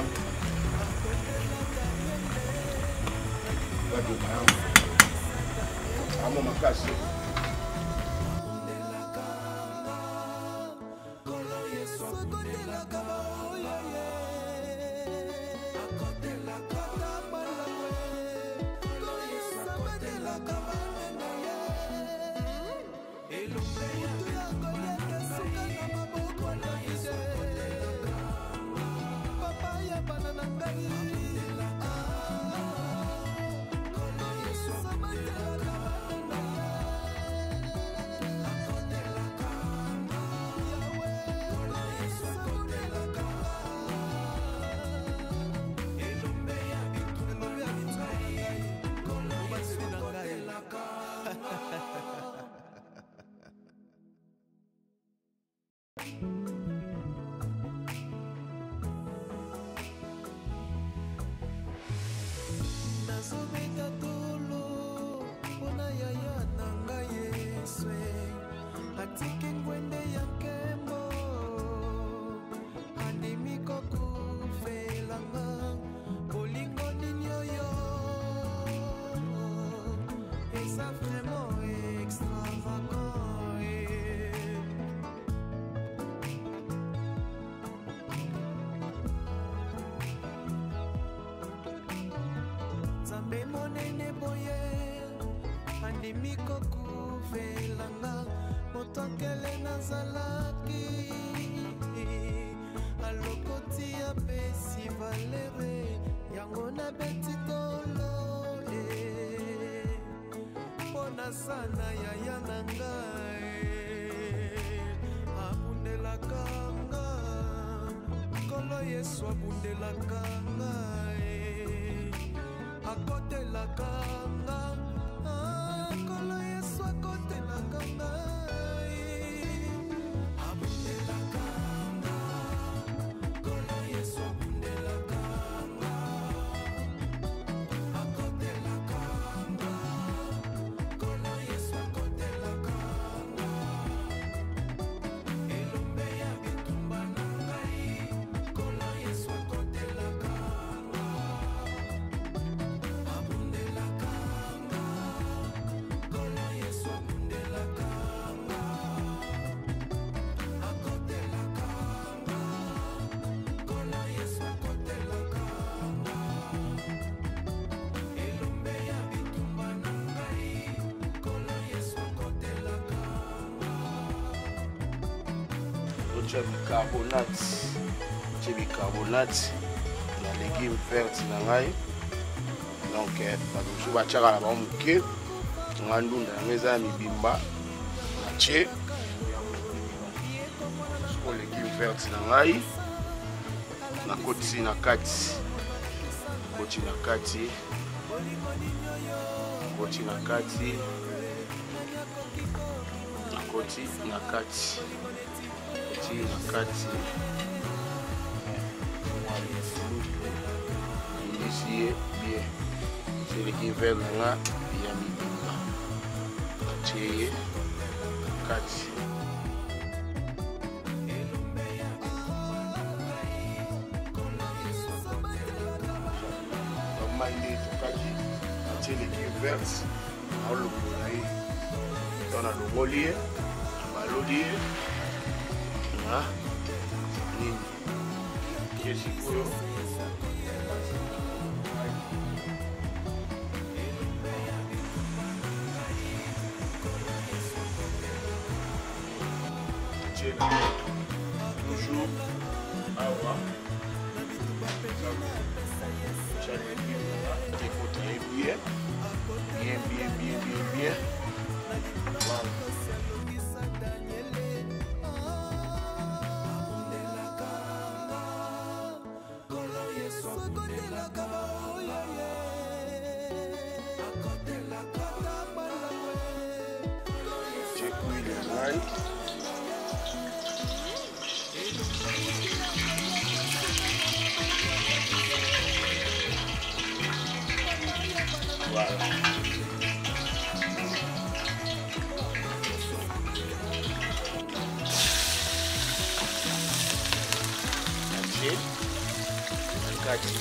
S2: batoka yango amo makasi.
S5: Nazobeta tolo mpona yaya na ngai Yesu atiki ngwende ya nkembo, andimi kokufelanga. Bolingo nini oyo, eza vraiment extravagant. Nzambe monene boye andimi kokufelanga, moto akele nazalaki alokoti apesi. Valere yango nabeti tolo eh. Mpo nasana yaya na ngai abundelaka nga, Nkolo Yesu abundelaka ngai, akotelaka nga, Nkolo Yesu akotelaka ngai, abundelaka nga, Nkolo Yesu abundelaka nga, akotelaka nga, Nkolo Yesu akotelaka nga, elombe ya bitumba na ngai, Nkolo Yesu akotelaka nga, abundelaka nga, Nkolo Yesu abundelaka nga, akotelaka nga, Nkolo Yesu akotelaka nga, elombe ya bitumba na ngai, Nkolo Yesu akotelaka nga.
S2: Otya bicarbonate, tie bicarbonate na légume verte na ngai. Donc bato mosusu batiaka na bango moke, nga ndunda yango eza ya mibimba, natie siko légume verte na ngai, nakotisi na kati, nakoti na kati, nakoti na kati, nakoti na kati, nakoti na kati, nayindisi ye bien. Tie légume vert na nga ya mibimba, natie ye na kati. Mai nde etokaki, natie légume verte, naolongola ye. To nalongoli ye, nabaloli ye na nini ye sikoyo. Tie na moto toujours awa, tia légume na nga, ekota ye bien bien bien bien bien bien. Voilà. Tie huile ya ngai. Voilà. Natie na kati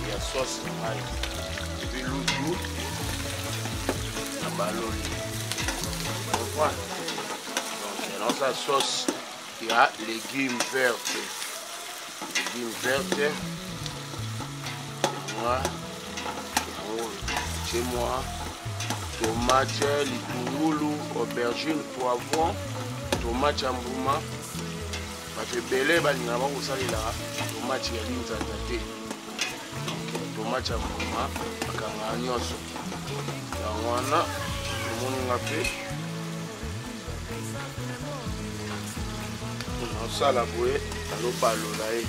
S2: ya sauce na ngai epi lutu na baloli, comprendre. Donc naosala sauce ya légume verte, légume verte mwa yango, tie mwa tomate, litungulu, aubergine, poivron, tomate ya mbuma. Bato ebele balingaka bakosalela tomate ya linzanza te, donc tomate ya mbuma bakangaka nyonso. Yango wana omoninga mpe nasala boye, nazobalola ye,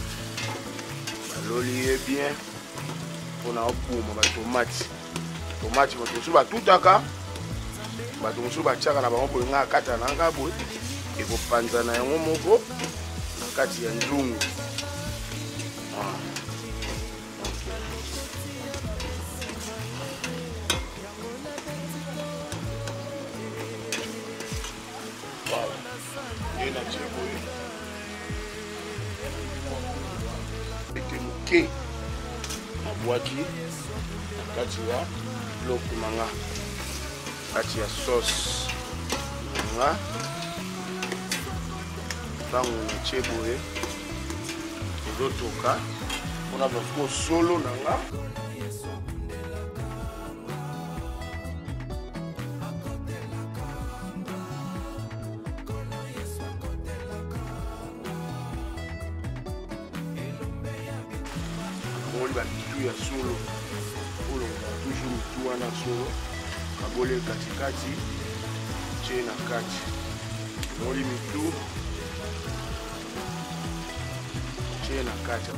S2: baloli ye bien mpona obuma batomate. Tomate bato mosusu batutaka, bato mosusu batiaka na bango boye. Nga akata na nga boye, ekopanzana yango moko na kati ya nzungu. Ah. Donc, voilà, nde natie boye ete moke, nabwaki na kati ya biloko na nga, kati ya sauce na nga. Ntango natie boye, ezotoka mpona basiko solo na nga. bamitu ya solo, olongola toujours mitu wana solo, kabole katikati, tie na kati, olongoli mitu, tie na kati.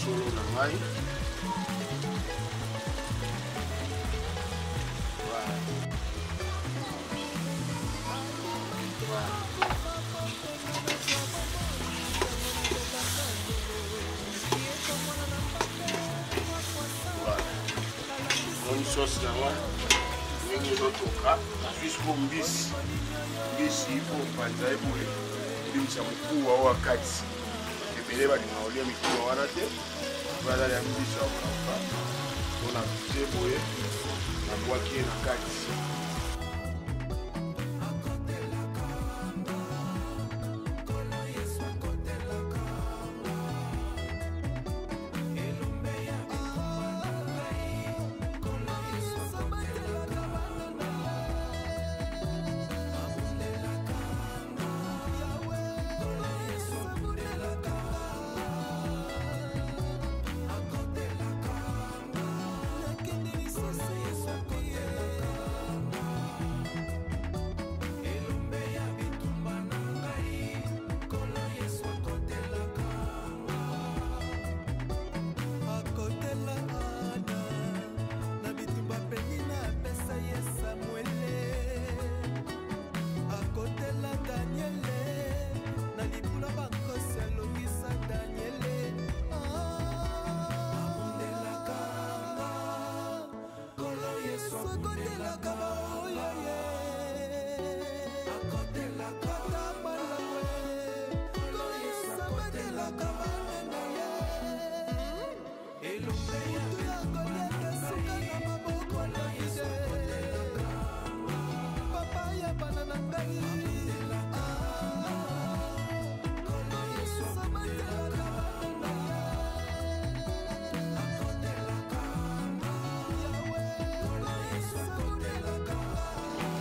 S2: Solo na ngai. Moni sauce na nga ndenge ezotoka, nazwi siko mbisi mbisi po mpanza ye boye ebimisa mokuwa oyo kati. Ebele balinga kolia mikuwa wana te, bazali ya mbisi ya kokauka mpona te boye nabwaki ye na kati.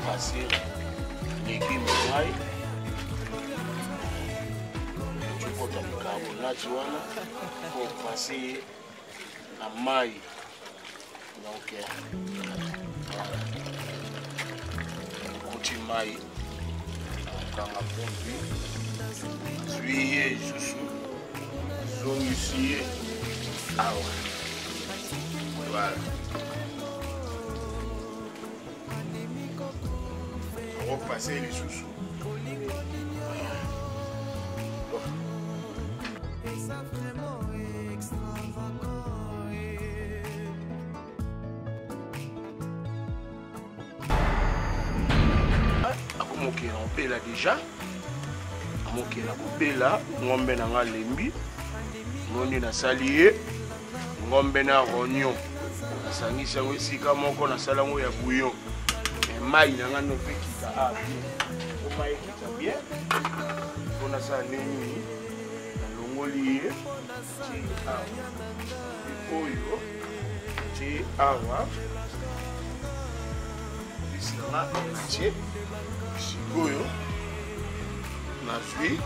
S2: Passer légumes ngai tukota bicarbonate wana po passer na mai. Donc voilà, okoti mai okanga pompi, zwi ye lisusu, zongisi ye awa. Voilà, repasser les sous-sous. Akomokela opela déjà, amokela kopela ngombe na nga lembi, ngombe na sali ye, ngombe na rognon, nasangisi yango esika moko, nasala yango ya bouillon. Mai na nga no mpe kita a bien, po mai ekita bien, mpo nasala ndenge nini, nalongoli ye ti awa, oyo ti awa, mbisi na nga natie sikoyo, nazwi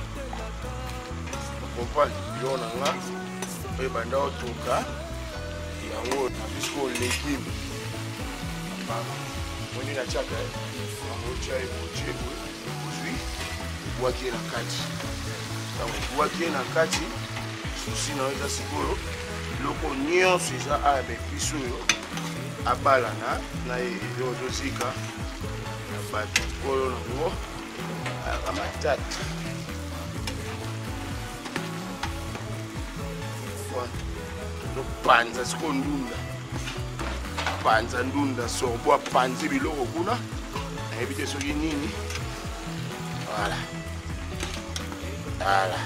S2: comprendre biloko na nga oyo ebanda otoka yango, nazwi sikoyo légume moni natiaka yango, tia ye botie boye, ozwi obwaki ye na kati. Ntango obwaki ye na kati, susi na yo eza sikoyo biloko nyonso eza aya baepisi oyo abalana na ye, eloko tozika na bato kolo nango ayaka matata. Tozopanza sikoyo ndunda, panza ndunda sorbo apanzi biloko kuna, nayebi te soki nini. Voilà, voilà.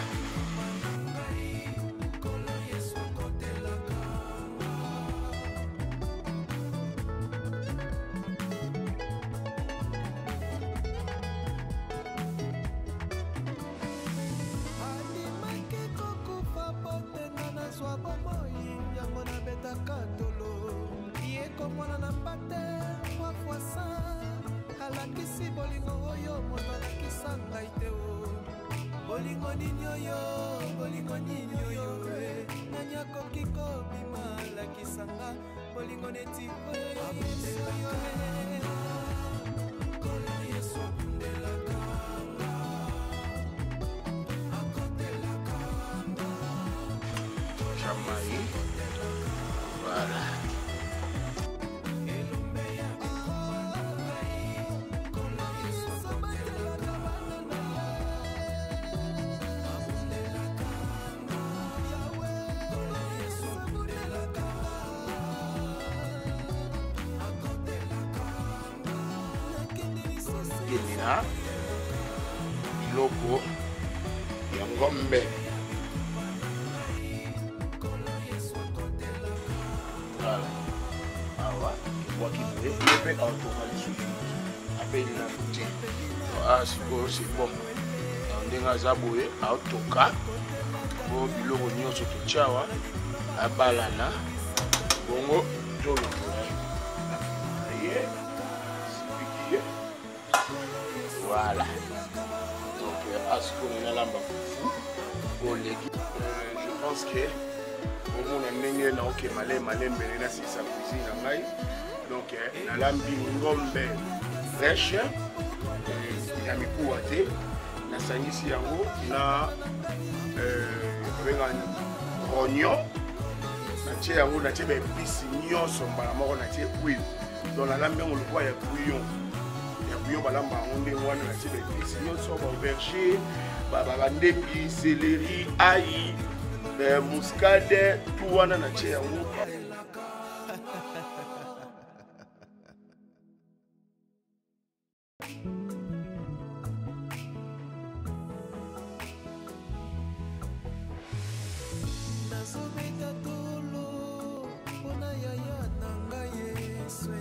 S5: Andimaki kokufa po te nga nazwa bomoi, yango nabetaka tolo. Nalakisi bolingo oyo moto alakisa ngai te o. Bolingo nini oyo, bolingo nini oyo, eh. Nani akoki kobima alakisa nga bolingo neti oyo ya Yesu oyo, eh. Nkolo Yesu abundelaka nga, akotelaka nga.
S2: Jamai. Voilà. Na biloko ya ngombe. Voilà. Awa, tobwaki boye, ye mpe aotonga lisusu abeli nanu te. Ah, sikoyo c'est bon. Ndenge aza boye aotoka po biloko nyonso totia awa abalana bongo tolongola ye sipiki ye. Voilà. Donc, asikoyo nalamba fufu oleki. Je pense que omona ndenge naoke malembe nasilisa cuisine na ngai. Donc nalambi ngombe fraîche ya mikuwa te, nasangisi yango na babengaka rognon, natie yango, natie baepisi nyonso mbala moko, natie huile. Donc nalambi yango lokola ya bouillon, ya bouillon balamba yango ndenge wana, natie baepisi nyonso, baaubergine, bandembi, céleri, ail, muscade, tout wana natie yango.
S5: Nazobeta tolo mpona yaya na ngai Yesu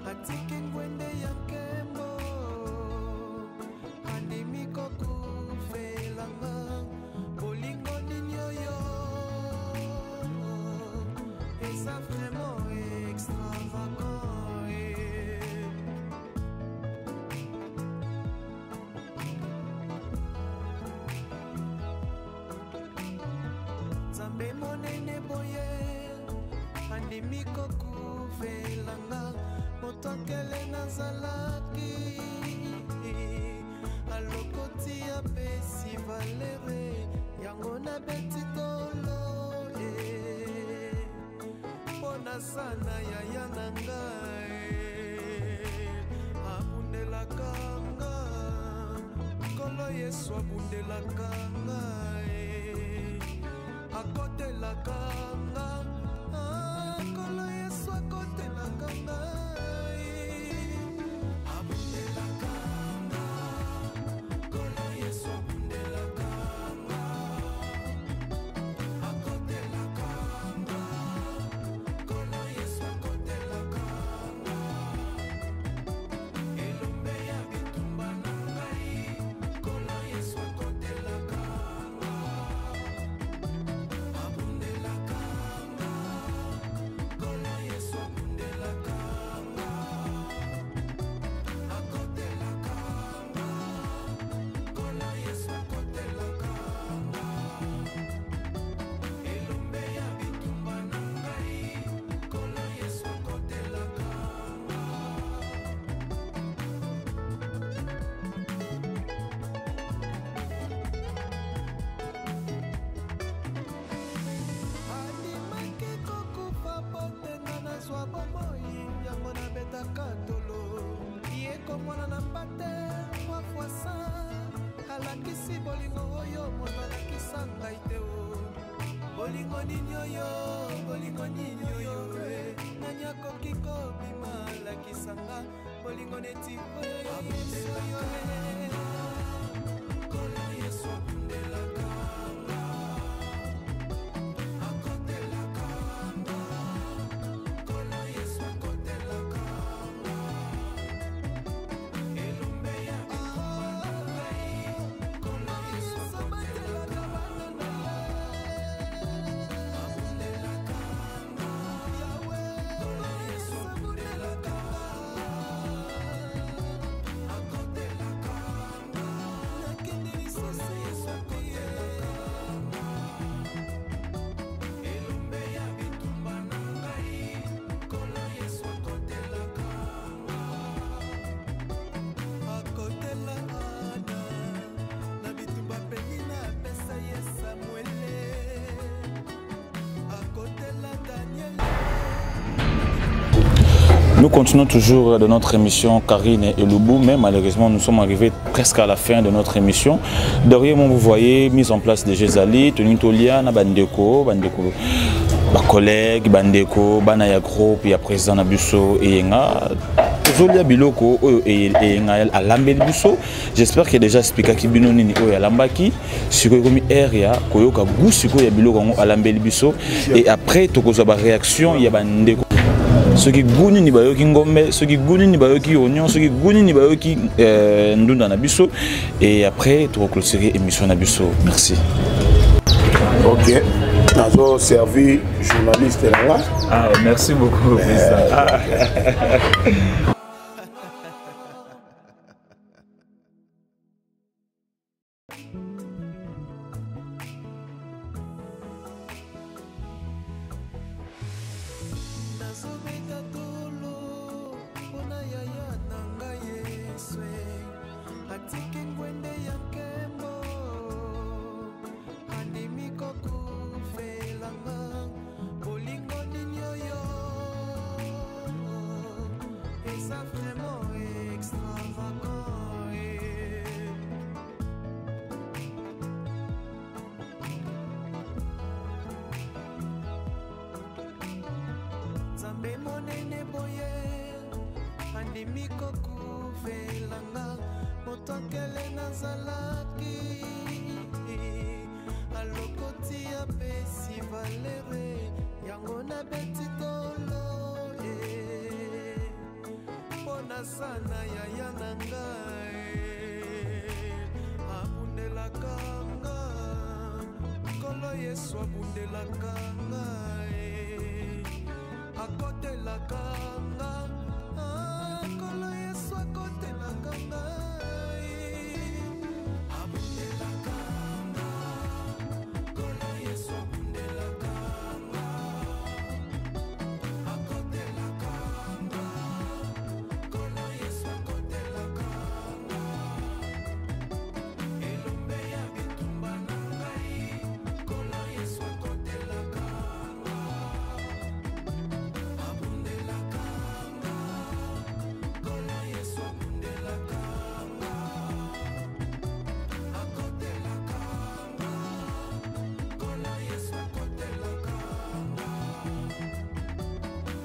S5: atiki ngwende ya nkembo, andimi kokufelanga. Bolingo nini oyo, eza vraiment extravagant, eh. Nzambe monene boye andimi kokufelanga, moto akele nazalaki, alokoti apesi valere yango nabeti tolo, eh. Mpo nasana yaya na ngai abundelaka nga, Nkolo Yesu abundelaka ngai, akotelaka nga. Ah, Nkolo Yesu akotelaka ngai, abundelaka nga. Nkolo Yesu abundelaka nga, akotelaka nga. Nkolo Yesu akotelaka nga. Elombe ya bitumba na ngai, Nkolo Yesu akotelaka nga, abundelaka nga. Nkolo Yesu abundelaka nga, akotelaka nga. Nkolo Yesu akotelaka nga. Elombe ya bitumba na ngai, Nkolo Yesu akotelaka nga. Andimaki kokufa po te nga nazwa bomoi, yango nabetaka tolo. Ye komwana na mpate trois fois saint alakisi bolingo oyo moto alakisa ngai te o. Bolingo nini oyo, bolingo nini oyo, eh. Nani akoki kobima alakisa nga bolingo neti oyo ya Yesu oyo, eh. Nkolo Yesu abundelaka nga, akotelaka nga. Nkolo Yesu akotelaka nga. Elombe ya bitumba na ngai, Nkolo Yesu akotelaka nga, abundelaka nga. Nkolo Yesu abundelaka nga.
S1: Nous continuons toujours de notre émission Karine et Loubou, mais malheureusement nous sommes arrivés presque à la fin de notre émission. Derrière moi, vous voyez mise en place de Jezali, Tony Tolia, Bandeko, Bandeko, ba collègue, Bandeko, Bana ya groupe, ya président na biso Eyenga. Tozolia biloko oyo Eyenga alambeli biso. J'espère que déjà expliquaki bino nini oyo alambaki. Sikoyo ekomi air ya koyoka goût sikoyo ya biloko yango alambeli biso et après tokozwa ba réaction ya bandeko soki goût nini bayoki ngombe, soki goût nini bayoki oignon, soki goût nini bayoki ndunda na biso et après tokoclôturer émission na biso. Merci.
S2: Ok, nazo servi journaliste na nga.
S1: Ah, merci beaucoup, président. Ah.
S5: Nazobeta tolo mpona yaya na ngai Yesu atiki ngwende ya nkembo andimi kokufelanga bolingo nini oyo eza vraiment extravagant eh. Nzambe monene boye andimi kokufelanga moto akele nazalaki alokoti apesi valere yango nabeti tolo eh. Mpo nasana yaya na ngai abundelaka nga Nkolo Yesu abundelaka ngai akotelaka nga Ah, Nkolo Yesu akotelaka ngai abundelaka nga Nkolo Yesu abundelaka nga akotelaka nga Nkolo Yesu akotelaka nga elombe ya bitumba na ngai Nkolo Yesu akotelaka nga abundelaka nga Nkolo Yesu abundelaka nga akotelaka nga Nkolo Yesu akotelaka nga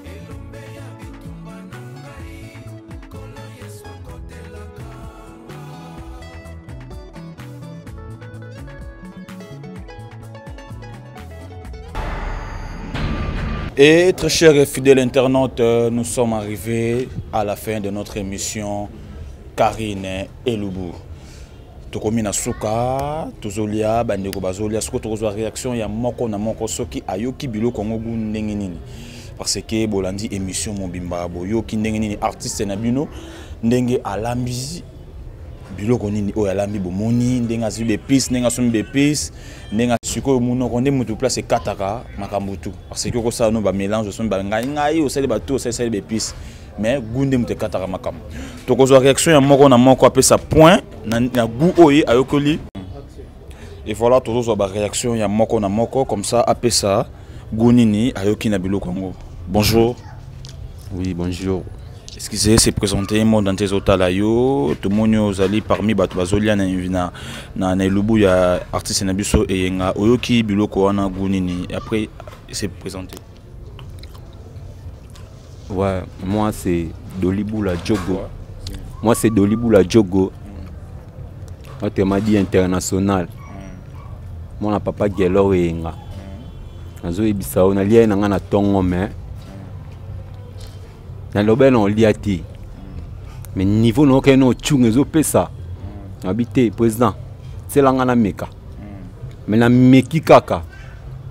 S5: elombe ya bitumba na ngai Nkolo Yesu akotelaka nga.
S1: Et très chers et fidèles internautes, nous sommes arrivés à la fin de notre émission Karine Elubu. Tokomi na suka, tozolia, bandeko bazolia, siko tokozwa réaction ya moko na moko soki ayoki biloko yango goût ndenge nini. Parce que bolandi émission mobimba, boyoki ndenge nini artiste na bino ndenge alambi biloko nini oyo alambi, bomoni ndenge azwi b'épices, ndenge asombi b'épices, ndenge sikoyo monoko nde motu place ekataka makambo tu. Parce que okosala no bamélange, osombi bangai ngai, osali bato, osalisali b'épices, mais goût nde moto ekataka makambo. Tokozwa réaction ya moko na moko apesa point na goût oyo ayokoli. Et voilà, tozozwa ba réaction ya moko na moko comme ça apesa goût nini ayoki na biloko yango. Bonjour.
S6: Oui, bonjour.
S1: Excusez, c'est présenté monde entier ezotala yo, tomoni ozali parmi bato bazolia na elubu ya artiste na biso Eyenga. Oyoki biloko wana goût nini? Après c'est présenté.
S6: Ouais, moi c'est Doliboula Djogo. Moi c'est Doliboula Djogo. Autrement dit international. Moi na papa Gelor Eyenga. Nazoyebisa yo nalia ye na nga na ntongo mais naloba na olia te. Mais niveau na okende na ochunga ezopesa. Nabi te président, tiela nga na meka. Mais nameki kaka.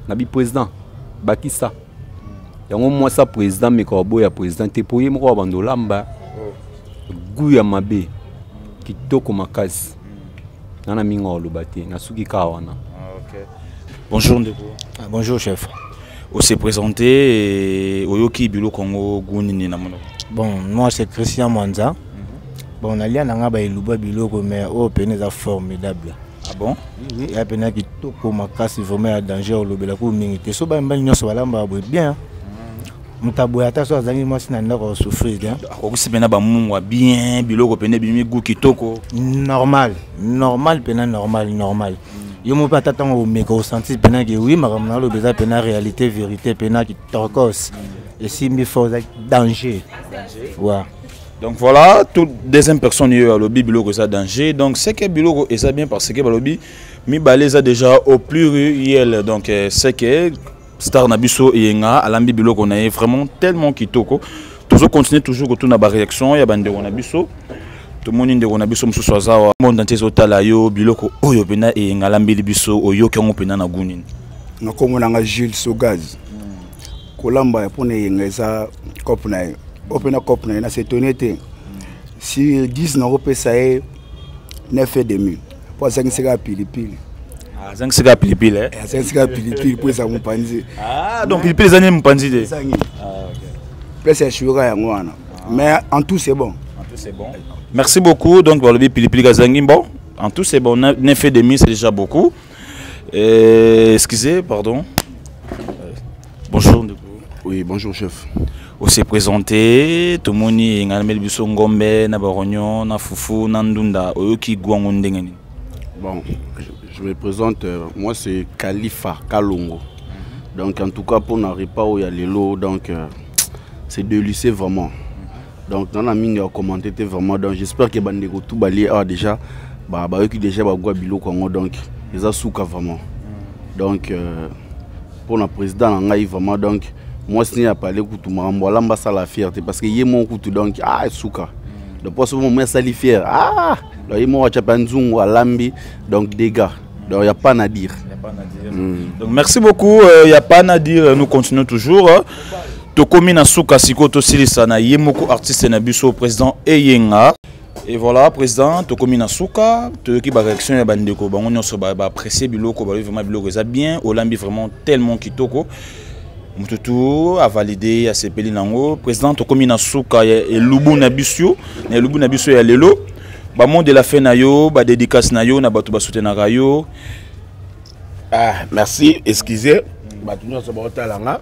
S6: Nabi président, bakisa. Yango mwasa président meka oboya président te po ye moko wa bando olamba. Goût ya mabe. Kitoko makasi. Nana minga oloba te, nasuki kaka wana.
S1: Ah, ok. Bonjour ndeko.
S7: Ah, bonjour chef.
S1: On s'est présenté et oyoki biloko yango goût nini na monoko?
S7: Bon, moi c'est Christian Mwanza. Bon, nalia na nga ba eluba biloko mais oyo pene eza formidable.
S1: Ah bon?
S7: Oui, oui, ya pene kitoko makasi vraiment ya danger olobela ku mingi te. So ba mbali nyonso balamba boye bien. Moto aboye ata so azangi mwasi na ndako akosouffrir te.
S1: Akokisi mpena bamungwa bien, biloko pene ebimi goût kitoko.
S7: Normal, normal mpena, normal, normal. Yo moko mpe ata ntango omeka osentir mpena ke oui, makambo na oloba eza mpena réalité, vérité mpena kitokos, esimbi fort, eza danger. Ouais.
S1: Donc voilà, tout deuxième personne yo alobi biloko eza danger. Donc c'est que biloko eza bien parce que balobi mibale eza déjà au pluriel. Donc c'est que star na biso Eyenga alambi biloko na ye vraiment tellement kitoko. Tozo continuer toujours kotuna ba réaction ya bandeko na biso. Tomoni ndeko na biso mosusu aza awa, monde entier ezotala yo, biloko oyo mpena Eyenga alambeli biso, oyoki yango mpena na goût nini?
S8: Na nkombo na nga Jules Sogaz. Kolamba ya mpona Eyenga eza cope na ye, oyo mpe na cope na ye, na s'étonne te. Sur 10 nakopesa ye 9 et demi mpo azangisaka ya pilipili.
S1: Azangisaka ya pilipili, eh?
S8: Azangisaka ya pilipili mpo eza mopanzi.
S1: Ah, donc pilipili eza nini mopanzi te?
S8: Ezangi. Place ya shuka yango wana. Mais en tout c'est bon.
S1: En tout c'est bon. Merci beaucoup. Donc balobi pilipili kazangi, bon. En tout c'est bon, 9 et demi c'est déjà beaucoup. Excusez, pardon. Bonjour.
S9: Oui, bonjour chef.
S1: On s'est présenté, tomoni ngameli biso ngombe na barognon na fufu na ndunda, oyoki gwango ndenge nini?
S9: Bon, je me présente, moi c'est Khalifa Kalongo. Donc en tout cas pour na repas où il y a lelo, donc c'est délicieux vraiment. Donc dans la mingi à commenter vraiment, donc j'espère que bandeko tout balier a déjà ba ba yoki déjà ba gwa biloko yango, donc eza suka vraiment. Donc pour na président na ngai vraiment, donc moi ce n'est pas le kutu makambo alamba sala fierté parce que ye mon kutu, donc ah suka. Donc pour ce moment moi sali fier. Ah donc ye mon chapa nzungu alambi, donc dégâts. Donc il y a pas à dire.
S1: Y a pas à dire. Donc merci beaucoup, il y a pas à dire, nous continuons toujours. Tokomi na suka siko tosilisa na ye moko artiste na biso président Eyenga. Et voilà président, tokomi na suka, toyoki ba réaction ya bandeko bango nyonso ba apprécier biloko, ba vraiment biloko eza bien, olambi vraiment tellement kitoko. Mututu a validé a sepeli nango. Président tokomi na suka ya elubu na biso, na elubu na biso ya lelo. Ba mot de la fin na yo, ba dédicace na yo na bato ba soutenaka yo.
S2: Ah, merci, excusez. Bato nyonso baotala nga.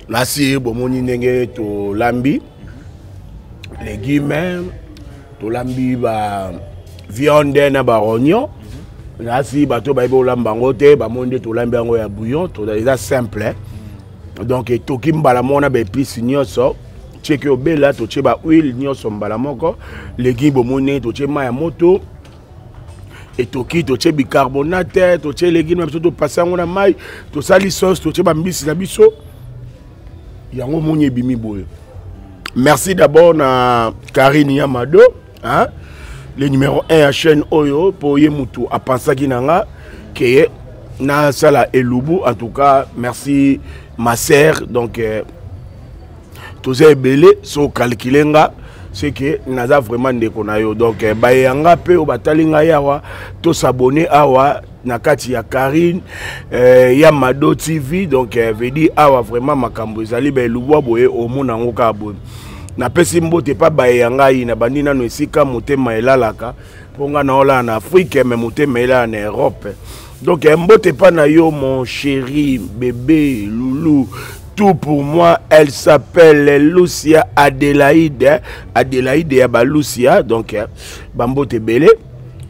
S2: Nasi bomoni ndenge tolambi légumes, tolambi ba viande na ba rognon. Nasi bato bayebi olamba yango te, bamoni nde tolambi yango ya bouillon, eza simple, hein. Donc etoki mbala moko na ba épices nyonso, tieki obela, totie ba huile nyonso mbala moko, légumes bomoni ndenge totie mai ya moto etoki, totie bicarbonate, totie légumes na biso, topase yango na mai, tosali sauce, totie bambisi na biso, yango moni ebimi boye. Merci d'abord na Karine Yamado, hein, le numéro 1 ya chaîne oyo, po ye mutu apensaki na nga ke nasala elubu. En tout cas merci ma sœur. Donc toza ebele, so calculer nga c'est que naza vraiment ndeko na yo. Donc bayanga pe oyo batali ngai awa, tosabone awa na kati ya Karine ya Mado TV. Donc veut dire awa vraiment makambo ezali ba elubu boye omona yango kaka boye. Napesi mbote pa baye ya ngai na bandi nano esika motema elalaka, mpo nga naolala na Afrique mais motema elala na Europe. Donc mbote pa na yo mon chéri bébé Loulou, tout pour moi. Elle s'appelle Lucia Adélaïde, Adélaïde ya ba Lucia. Donc bambote ebele,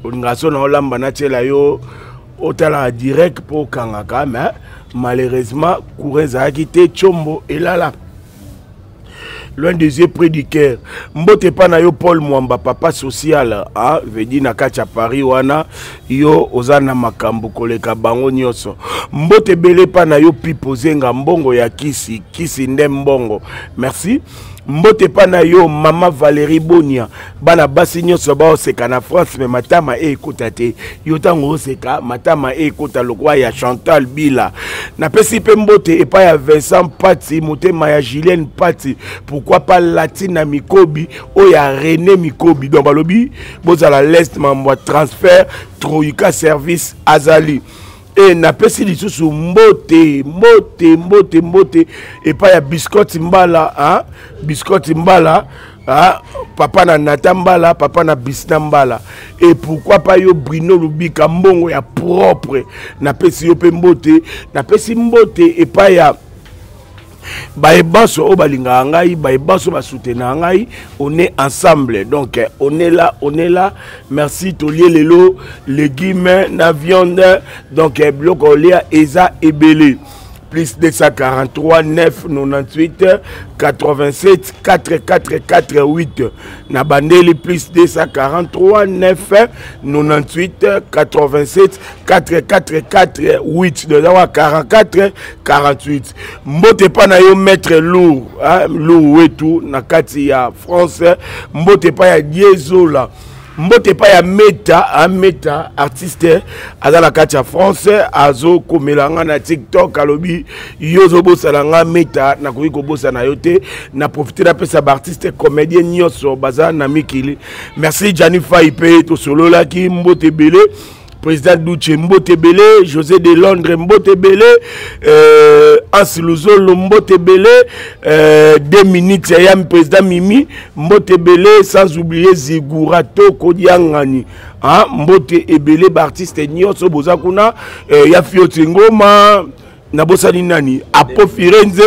S2: olinga so na olamba natiela yo otala direct mpo okangaka, mais malheureusement courant ezalaki te, tshombo elala. Loin des yeux, près du cœur. Mbote pa na yo Paul Mwamba, papa social, hein, veut dire na kati ya Paris wana yo oza na makambo koleka bango nyonso. Mbote bele pa na yo Pipo Zenga, mbongo ya kisi, kisi nde mbongo. Merci. Mbote pa na yo mama Valérie Bonia, bana basi nyonso ba oseka na France mais matama e ekota te. Yo tango oseka matama e ekota lokwa ya Chantal Bila. Napesi pe mbote epai ya Vincent Pati, motema ya Julienne Pati, pourquoi pas Latina Mikobi oyo ya René Mikobi. Donc balobi bozala l'est mambo transfert Troika service azali. E napesi lisusu mbote, mbote, mbote, mbote epai ya Biscotte Mbala, hein? Biscotte Mbala, hein? Papa na Nata Mbala, papa na Bisna Mbala. Et pourquoi pas yo Bruno Lubika, mbongo ya propre. Napesi yo pe mbote, napesi mbote epai ya Baye banso oyo balingaka ngai, baye banso basoutenaka ngai, on est ensemble. Donc on est là, on est là. Merci tolie lelo légumes na viande. Donc biloko olia eza ebele. Plus 243 9 98 87 4 4 4 8 na bandeli plus 243 9 98 87 4 4 4 8 donc awa 44 48. Mbote epa na yo maître lourd, hein, lourd wetu na kati ya France. Mbote epa ya Diezola, mbote epai ya Meta, Meta artiste aza na kati ya France, azokomela nga na TikTok, alobi yo ozobosana nga Meta, nakoki kobosana yo te. Na profite napesa baartiste comédien nyonso baza na mikili. Merci Jani Fai mpe tosololaki, mbote ebele. Président Duce mbote ebele, José de Londres mbote ebele, Hans Luzolo mbote ebele, 2 minutes ya yami président Mimi mbote ebele, sans oublier Zigurato Kodiangani, hein, mbote ebele ba artiste nyonso boza kuna, ya Fioti Ngoma, nabosani nani, Apo Firenze,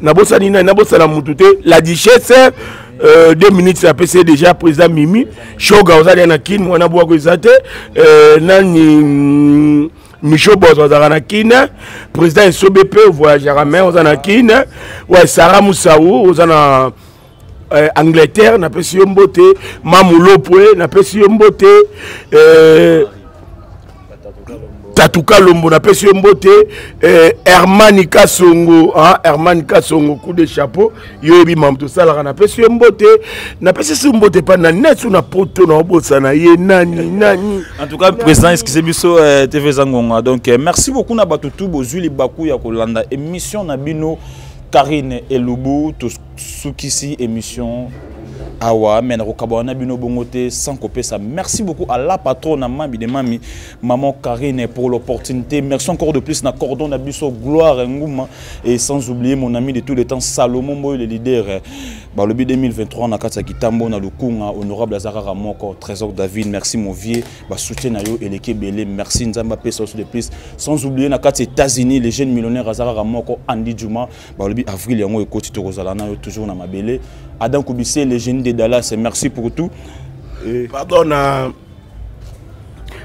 S2: nabosani nani, nabosana mutu te, la duchesse. 2 minutes apesi déjà président Mimi Shoga ozali na Kin, mwana bwako eza te, nani Micho Bozo azalaka na Kin, président Esobe mpe voyageaka mais oza na Kin, ouais, Sarah Moussaou oza na Angleterre, napesi yo mbote, Mamu Lopwe napesi yo mbote, Tatuka Lombo napesi yo mbote, Herman Kasongo, hein, Herman Kasongo coup de chapeau, yo yebi mambo tosalaka, napesi yo mbote, napesi su mbote pa na nesu na poto na obosana ye nani nani.
S1: En tout cas président, excusez biso, TV Zangonga. Donc merci beaucoup na bato tout bozwi libaku ya kolanda émission na bino Karine Elubu, tosukisi émission awa mais nakokabwana na bino bongo te sans kopesa. Merci beaucoup à la patronne mami de mami, maman Karine, pour l'opportunité. Merci encore de plus na cordon na biso Gloire Nguma, et sans oublier mon ami de tous les temps Salomon Boy le leader. Balobi 2023 na kati ya Kitambo na Lukunga, honorable Azara Moko, Trésor David, merci mon vieux, ba soutien na yo eleke belé, merci Nzamba pesa aussi de plus. Sans oublier na kati États-Unis les jeunes millionnaires Azara Moko, Andy Juma, balobi avril yango ekoti tokozala na yo toujours na mabele. Adam Koubissé, les jeunes de Dallas, merci pour tout.
S2: Et pardon na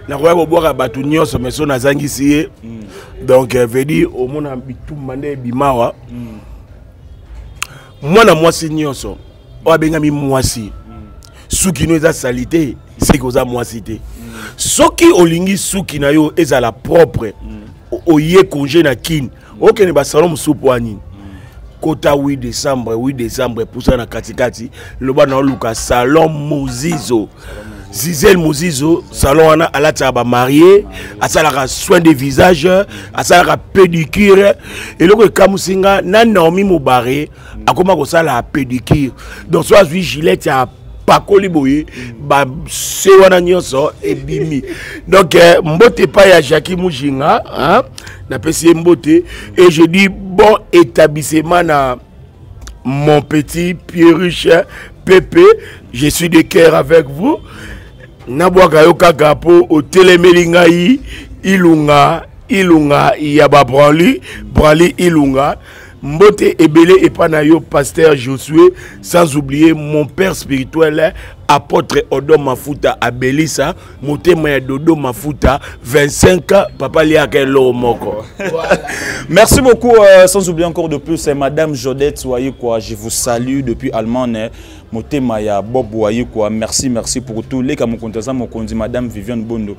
S2: nakoya kobwaka bato nyonso mais so nazangisi ye. Donc veut dire omona bitumba nde ebimawa. Mwana mwasi nyonso oyo abengami mwasi, suki no eza salite, seki oza mwasi te. Soki olingi suki na yo ezala propre, oye congé na Kin, okende basalon mosusu po nini? Kota 8 décembre, 8 décembre pusa na katikati, loba na oluka salon Mozizo, Zizel Mozizo. Salon wana alataka bamarie, asalaka soin de visage, asalaka pédicure. Eloko ekamusi nga na Naomi Mobare akoma kosala pédicure, donc so azwi gilette ya pakoli boye, base wana nyonso ebimi. Donc mbote epai ya Jackie Mujinga, hein, napesi ye mbote, et je dis bon établissement na mon petit Pierruche Pepe, je suis de cœur avec vous. Nabwaka yo kaka po otelemeli ngai Ilunga, Ilunga ya ba Branly, Branly Ilunga. Mbote ebele epa na yo pasteur Josué, sans oublier mon père spirituel apôtre Odon Mafuta Abelisa, motema ya Dodo Mafuta 25 ans papa liaka eloko moko.
S1: Voilà. Merci beaucoup, sans oublier encore de plus madame Jodette Wayekwa, je vous salue depuis Allemagne. Motema ya Bob Wayekwa, merci, merci pour tout. Leka mokontaza mokonzi madame Viviane Bondo.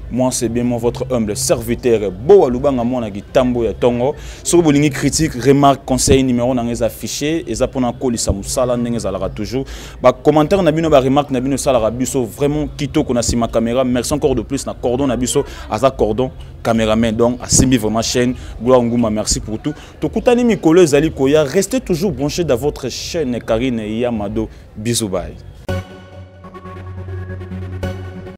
S1: Moi c'est bien moi votre humble serviteur Bo Lubanga mwana kitambo ya tongo. Soki bolingi critique, remarque, conseil, numéro na ngeza affiché, eza pona kolisa musala ndenge ezalaka toujours. Ba commentaire na bino, ba remarque na bino salaka biso vraiment kitoko na sima caméra. Merci encore de plus na cordon na biso, aza cordon caméraman, donc asimbi vraiment chaîne. Gloire Nguma, merci pour tout. Tokutani mikolo ezali koya, restez toujours branchés dans votre chaîne Karine Yamado. Bisous bye.